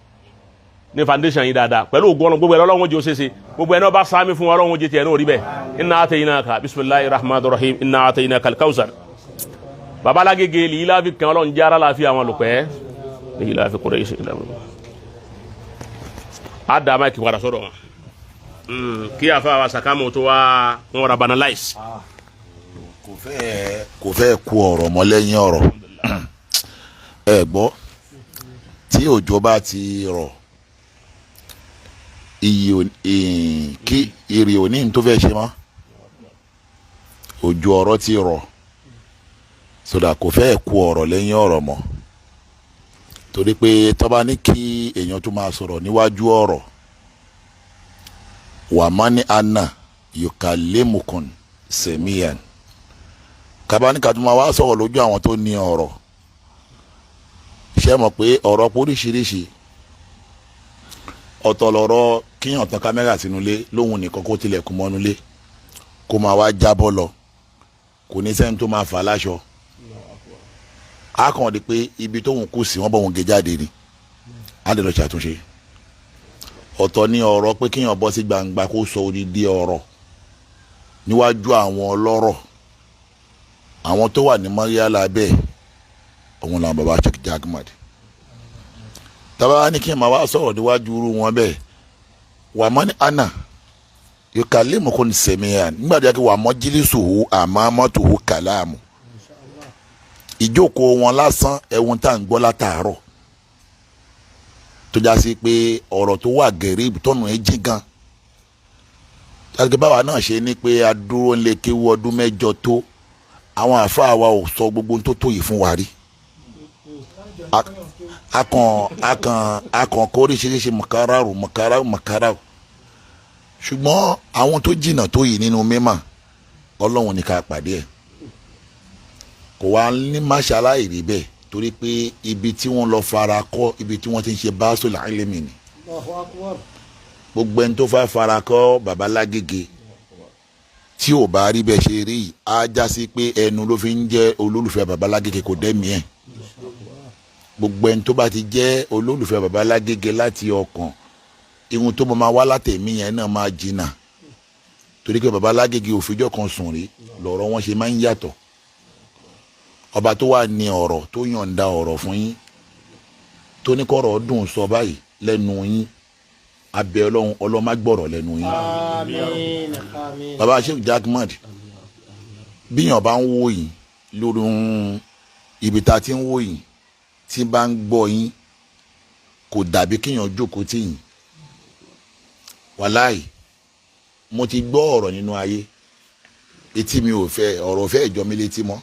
ní foundation yìí dáadáa pẹ̀lú ògo Ọlọ́run. Gbogbo ẹ̀ lọ́lọ́run jẹ́ òṣèṣe gbogbo ẹ̀ náà bá sáámi fún Ọlọ́run jẹ́ tiẹ̀ náà rí bẹ́ẹ̀. Inna ataynaka bismillahir rahmanir rahim inna ataynaka al-kawsar. Babalagege lìí láfi kan Ọlọ́run jẹ́ ara láfi àwọn olùpẹ́ lìí láfi kúrẹ́ iṣẹ́ ìlànà a dá máa kí wàrà sọ́dọ̀ wọn kí àfa wa sàkámù tó wá wọn ra banalize. Kò fẹ́ kú ọ̀rọ̀ mọ́ lẹ́yìn ọ̀rọ̀ ẹ gbọ́ tí òjò bá ti rọ̀ iyì kí ìrì òní tó fẹ́ ṣe mọ́ òjò ọ̀rọ̀ ti rọ̀ sódà kò fẹ́ kú ọ̀rọ̀ lẹ́yìn ọ̀rọ̀ mọ́ torí pé tó bá ní kí èèyàn tó máa sọ̀rọ̀ níwájú ọ̀rọ̀ wà má ní anna yukallimukun semiyan kábáníkà tó máa wá sọ̀rọ̀ lójú àwọn tó ní ọ̀rọ̀ ṣe mọ̀ pé ọ̀rọ̀ póríṣiríṣi ọ̀tọ̀ lọ̀rọ̀ kíyàn tán kámẹ́rà sínú ilé lóhun nìkan kó tilẹ̀kùn mọ́nú ilé kó máa wá jábọ́ lọ kò ní sẹ́ni tó máa fà láṣọ á kàn di pé ibi tóun kù sí wọ́n bọ̀ wọn gé jáde ni á lè lọ ṣàtúnṣe. Ọ̀tọ̀ ní ọ̀rọ̀ pé kíyàn bọ́ sí gbangba kó sọ odidi ọ̀rọ̀ níwájú àwọn ọlọ́rọ̀ àwọn tó wà ní mọ́ríálà bẹ́ẹ̀ òun làwọn baba Sheikh Jagmad tábà ní kí n máa wá sọ̀rọ̀ níwájú irú wọn bẹ́ẹ̀ wà mọ́ ní anna yukallimukum sami'an nígbà tó yẹ kí wà mọ́ jírísùhù àmọ́ mọ́tòhù kàlámù ìjókòó wọn lásán ẹ̀wọ̀n tá à ń gbọ́ látàárọ̀ tó Tó já sí pé ọ̀rọ̀ tó wà gẹ̀rẹ́ tọ̀nù ẹ̀ jìn gan. Láti báwa náà ṣe ni pé a dúró ń lè kéwu ọdún 8 tó, àwọn àáfàá wa ò sọ gbogbo ohun tó tó yìí fún wa rí. A kàn kó oríṣiríṣi mọ̀káràrù mọ̀káràrù mọ̀káràrù, ṣùgbọ́n àwọn tó jìnnà tó yìí nínú mímọ̀, Ọlọ́run ní ká pàdé ẹ̀. Kò wá ní máṣáláì rí bẹ́ẹ̀, torí pé ibi tí wọ́n lọ fara kọ́, ibi tí wọ́n ti ń ṣe báṣọ làálẹ́mì ni. Gbogbo ẹni tó fẹ́ fara kọ́ baba Lágége tí ò bá rí bẹ́ẹ̀ ṣe rí yìí, á já sí pé ẹnu ló fi ń jẹ́ olólùfẹ́ baba Lágége, kò dẹ́mi ẹ̀. Gbogbo ẹni tó bá ti jẹ́ olólùfẹ́ baba Lágége láti ọkàn, ihun tó máa wá látẹ̀mí yẹn náà máa jìnnà, torí pé baba Lágége òfijọ́ kan sùn rí, lọ̀rọ̀ wọn ṣe máa ń yàtọ̀. Ọba tó wà ní ọ̀rọ̀ tó yọ̀ǹda ọ̀rọ̀ fún yín, tó ní kọ́rọ̀ dùn sọ báyìí lẹ́nu yín, abẹ́ Ọlọ́run, Ọlọ́run má gbọ́rọ̀ lẹ́nu yín. Àmín, àmín. Baba Sheikh Jack-Mad, bíyàn bá ń wò yín lórí ibi tá a ti ń wò yín, tí bá ń gbọ́ yín, kò dàbí kéèyàn jókòó tì yín. Wàláì, mo ti gbọ́ ọ̀rọ̀ nínú ayé, etí mi ò fẹ́ ọ̀rọ̀ fẹ́ ìjọ mi létí mọ́,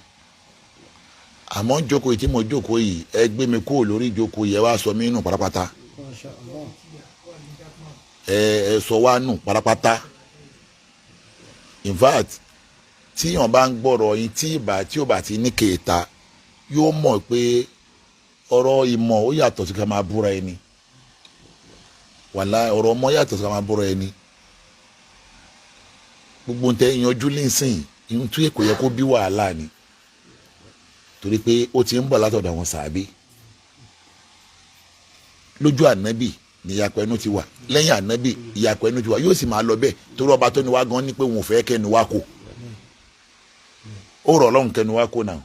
àmọ́ jókòó yìí tí mo jókòó yìí, ẹ gbé mi kúrò lórí ìjókòó yìí, ẹ wá sọ mí nù pátápátá. Masha Allah. Ẹ sọ wá nù pátápátá. In fact, tíyàn bá ń gbọ́rọ̀ yín, tí ìbá tí ò bá ti ní kéèta, yóò mọ̀ pé ọ̀rọ̀ ìmọ̀ ó yàtọ̀ sí ká máa búra ẹni. Wàláhì, ọ̀rọ̀ ọmọ yàtọ̀ sí ká máa búra ẹni. Gbogbo ń tẹ ìyanjú lẹ́sìn ìhun tó yẹ kó yẹ kó bí wàhálà ni, torí pé ó ti ń bọ̀ látọ̀dọ̀ àwọn sàábé. Lójú ànábì ní ìyapẹ́ ẹnu ti wà, lẹ́yìn ànábì ìyapẹ́ ẹnu ti wà, yóò sì máa lọ bẹ́ẹ̀, torí ọba tó ní wá gan ni pé òun ò fẹ́ kẹ́nu wá kó. Ó rọ̀ Ọlọ́run kẹ́nu wá kó náà.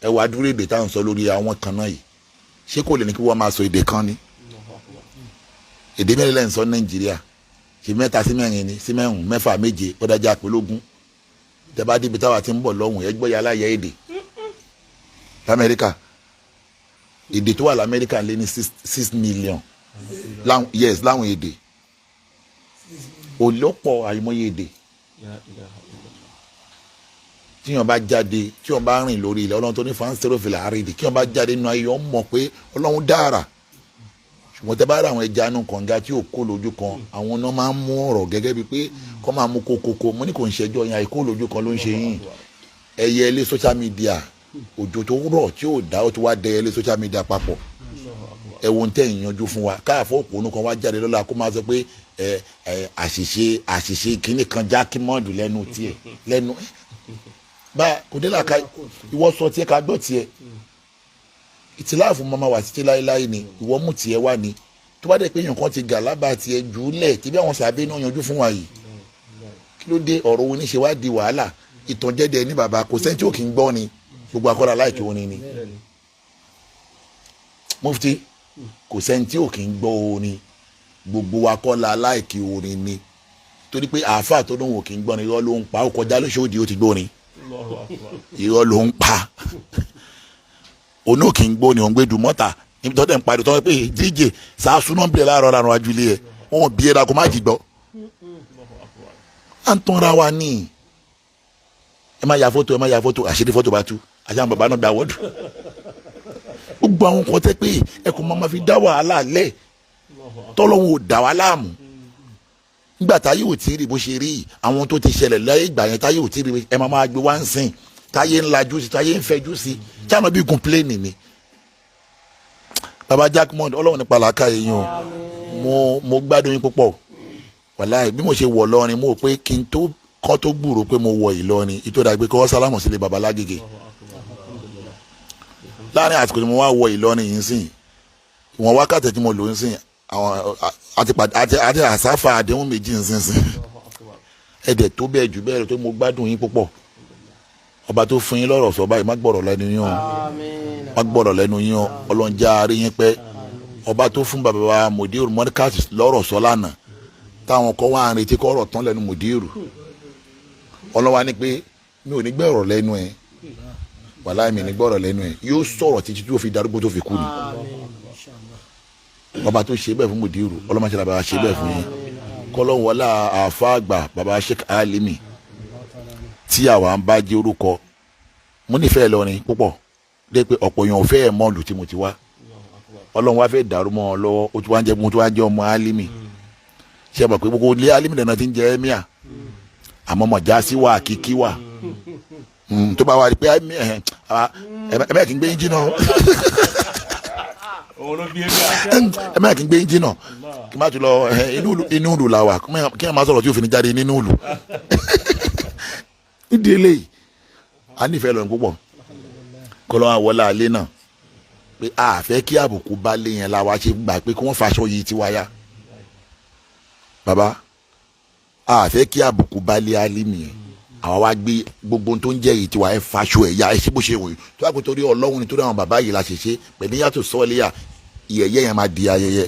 Ẹ wàá dúró èdè táwọn sọ lórí àwọn kan náà yìí, ṣé kò lè ní kí wọ́n máa sọ èdè kan ni? Èdè mẹ́rin lẹ́yìn sọ ní Nàìjíríà, ṣe 3 sí 4 ni, sí 4, 6, 7, ó dájà pé lógún. Tẹ́bá débi táwa ti ń bọ̀ lọ́hùn, ẹ gbọ́ yàrá yẹ èdè lamẹ́ríkà. Èdè tó wà lamẹ́ríkà lé ní 6 million láwọn, yes, láwọn èdè olópọ̀ àìmọye èdè. Tíyàn bá jáde, tíyàn bá rìn lórí ilẹ̀ Ọlọ́run tó ní fáńsẹ́rò fìlà àrídì, kíyàn bá jáde nínú ayé, ọ̀n mọ̀ pé Ọlọ́run dára. Ṣùgbọ́n tẹ́ bá rí àwọn ẹja inú kànga tí ò kó lójú kan, àwọn náà máa ń mú ọ̀rọ̀ gẹ́gẹ́ bíi pé kọ́ máa mú kókókó. Mo ní kò ń ṣẹjọ́ yẹn, àìkó lójú kan ló ń ṣe yín. Ẹyẹ ilé social media, òjò tó rọ̀ tí ò dá, ó ti wá dẹ ilé social media papọ̀. Ẹ wo ń tẹ̀ ń yanjú fún wa káàfọ́ òpònú kan wá jáde lọ́la, kó máa sọ pé ẹ ẹ àṣìṣe àṣìṣe kínní kan Jack-Mad lẹ́nu tiẹ̀ lẹ́nu bá kò dé làkà. Ìwọ sọ tiẹ̀ ká gbọ́ tiẹ̀. Ìtìláàfù máa wà títí láéláé ni. Ìwọ mú tiẹ̀ wá ni, tó bá dẹ̀ pé èèyàn kan ti gà lábàá tiẹ̀ jù ú lẹ̀, tí bí àwọn sàbẹ̀ náà yanjú fún wa yìí, kí ló dé ọ̀rọ̀ wo ní ṣe wá di wàhálà ìtànjẹ́dẹ̀ ní? Bàbá, kò sẹ́ni tí ò kì í gbọ́ ni. Gbogbo akọ́ra láìkí orin ni. Mufti, kò sẹ́ni tí ò kì í gbọ́ orin. Gbogbo wa kọ́ la láìkí orin ni, torí pé àáfàá tó lóun ò kì í gbọ́ ni, irọ́ ló ń pa. Ó kọjá lóṣòdì, ó ti gbórin, irọ́ ló ń pa. Òun ò kì í gbọ́ ni, òun gbé dùmọ́ta níbi tó tẹ̀ ń pariwo tó pé DJ sàásù náà ń bẹ̀rẹ̀ láàárọ̀ lánàá wájú ilé ẹ̀, wọn ò bí ẹ̀ dàkú má jì gbọ́. À ń tanra wa ní. Ẹ má ya fọ́tò, ẹ má ya fọ́tò, àṣírí fọ́tò bá tú, àti àwọn bàbá náà gba wọ́ọ̀dù. Gbogbo àwọn kan tẹ́ pé ẹ kò máa fi dá wàhálà lẹ̀, tọ́lọ́hún ò dà wá láàmú nígbà táyé ò tí ì rí bó ṣe rí. Àwọn tó ti ṣẹlẹ̀ láyé ìgbà yẹn, táyé ò tí ì rí, ẹ máa máa gbé wá ń sìn. Táyé ń lajú sí, táyé ń fẹjú sí, tí àwọn bí gun pléènì ni. Baba Jack-Mad, Ọlọ́run nípa làákà yín o. Mo gbádùn yín púpọ̀. Wàláì, bí mo ṣe wọ̀ lọ́rin, mo rò pé kí n tó kọ́ tó gbúrò pé mo wọ Ìlọrin, ìtòdà pé kọ́ sálámù sílé baba Lágége. Láàrin àsìkò tí mo wá wọ Ìlọrin yìí sìn, ìwọ̀n wákàtí tí mo lò ń sìn, àwọn àti àsáfà àdéhùn méjì ń sìn sìn, ẹ̀dẹ̀ tó bẹ́ẹ̀ jù bẹ́ẹ̀ lọ tó. Mo gbádùn yín púpọ̀. Ọba tó fún yín lọ́rọ̀ sọ báyìí, má gbọ́rọ̀ lẹ́nu yín o, má gbọ́rọ̀ lẹ́nu yín o. Ọlọ́run já arí yín pẹ́. Ọba tó fún bàbá wa Mùdírù Mọ́díkàsì lọ́rọ̀ sọ lánàá, táwọn kan wá ń retí kọ́rọ̀ tán lẹ́nu Mùdírù, ọlọ́wà ni pé mi ò ní gbọ́rọ̀ lẹ́nu ẹ̀. Wàláhì, mi ní gbọ́rọ̀ lẹ́nu ẹ̀. Yóò sọ̀rọ̀ títí tó fi darúgbó tó fi kú ni. Ọba tó ṣe bẹ́ẹ̀ fún mùdírù, ọlọ́mọṣẹ́ làbá ṣe bẹ́ẹ̀ fún yín. Kọ́lọ́hún wọlá àfa àgbà baba Sheikh Alimi tí àwa ń bá jẹ́ orúkọ. Mo nífẹ̀ẹ́ lọrin púpọ̀ dé pé ọ̀pọ̀ èèyàn ò fẹ́ ẹ̀ mọ́ọ̀lù tí mo ti wá. Ọlọ́run wá fẹ́ dàrú mọ́ ọ lọ́wọ́, ó ti wá ń jẹ́, mo ti wá jẹ́ ọmọ Alimi. Ṣe mọ̀ pé gbogbo ilé Alimi lẹ́nà ti ń jẹ́ emir, àmọ́ mọ̀já sí wà kíkí wà. Tó bá wà rí pé ẹ ẹ kì í gbé yín jìnnà. Òun ló bí emir. Ẹ má kí n gbé yín jìnnà, kí n má tún lọ inú ìlú la wà, kí n má sọ̀rọ̀ tí òfin jáde nínú ìlú. Nídìí eléyìí, a nífẹ̀ẹ́ lọ́nà púpọ̀. Kọ́lọ́ àwọlé alẹ́ náà pé a fẹ́ kí àbùkù bá lé yẹn la wá ṣe gbà pé kí wọ́n faṣọ yìí tiwa ya. Bàbá, a fẹ́ kí àbùkù bá lé Alimi yẹn. Àwa wá gbé gbogbo tó ń jẹ́ yìí tiwa, ẹ faṣọ ẹ̀ ya, ẹ ṣe bó ṣe wòye tó wà pé torí Ọlọ́run, nítorí àwọn bàbá yìí la ṣe ṣe pẹ̀lú yàtọ̀ sọ́ọ́lẹ́yà. Ìyẹ̀yẹ́ yẹn máa di ayẹyẹ,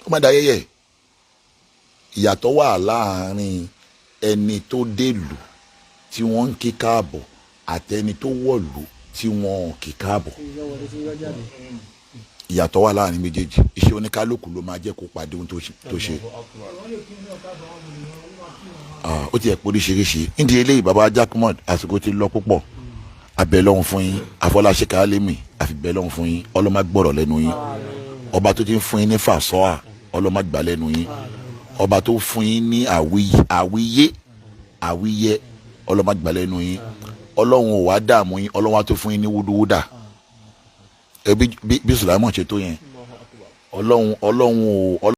ó máa di ayẹyẹ. Ìyàtọ̀ wà láàárín ẹni tó délùú tí wọ́n ń kí káàbọ̀ àtẹni tó wọ̀lú tí wọ́n ò kí káàbọ̀. Ìyàtọ̀ wà láàrin méjèèjì. Iṣẹ́ oníkálukú ló máa jẹ́ kó pàdé ohun tó ṣe. Ah, ó ti ẹ̀ pé oríṣiríṣi. Nídìí eléyìí, baba Jaqmod, àsìkò ti lọ púpọ̀. Abẹ́lọ́hún fún yín, àfọláṣẹ́ kálẹ́mì àfi bẹ́lọ́hún fún yín. Ọlọ́mà gbọ́rọ̀ lẹ́nu yín. Ọba tó ti ń fún yín ní fàṣọ́à, ọlọ́mà gbà lẹ́nu yín. Ọba tó fún yín ní àwíyé àwíyẹ, ọlọ́mà gbà lẹ́nu yín. Ọlọ́run ò wá dààmú yín. Ọlọ́run á tó fún yín ní wúdúwúdà. Ẹ bí Sùlámọ̀ ṣe tó yẹn, Ọlọ́run, Ọlọ́run ò.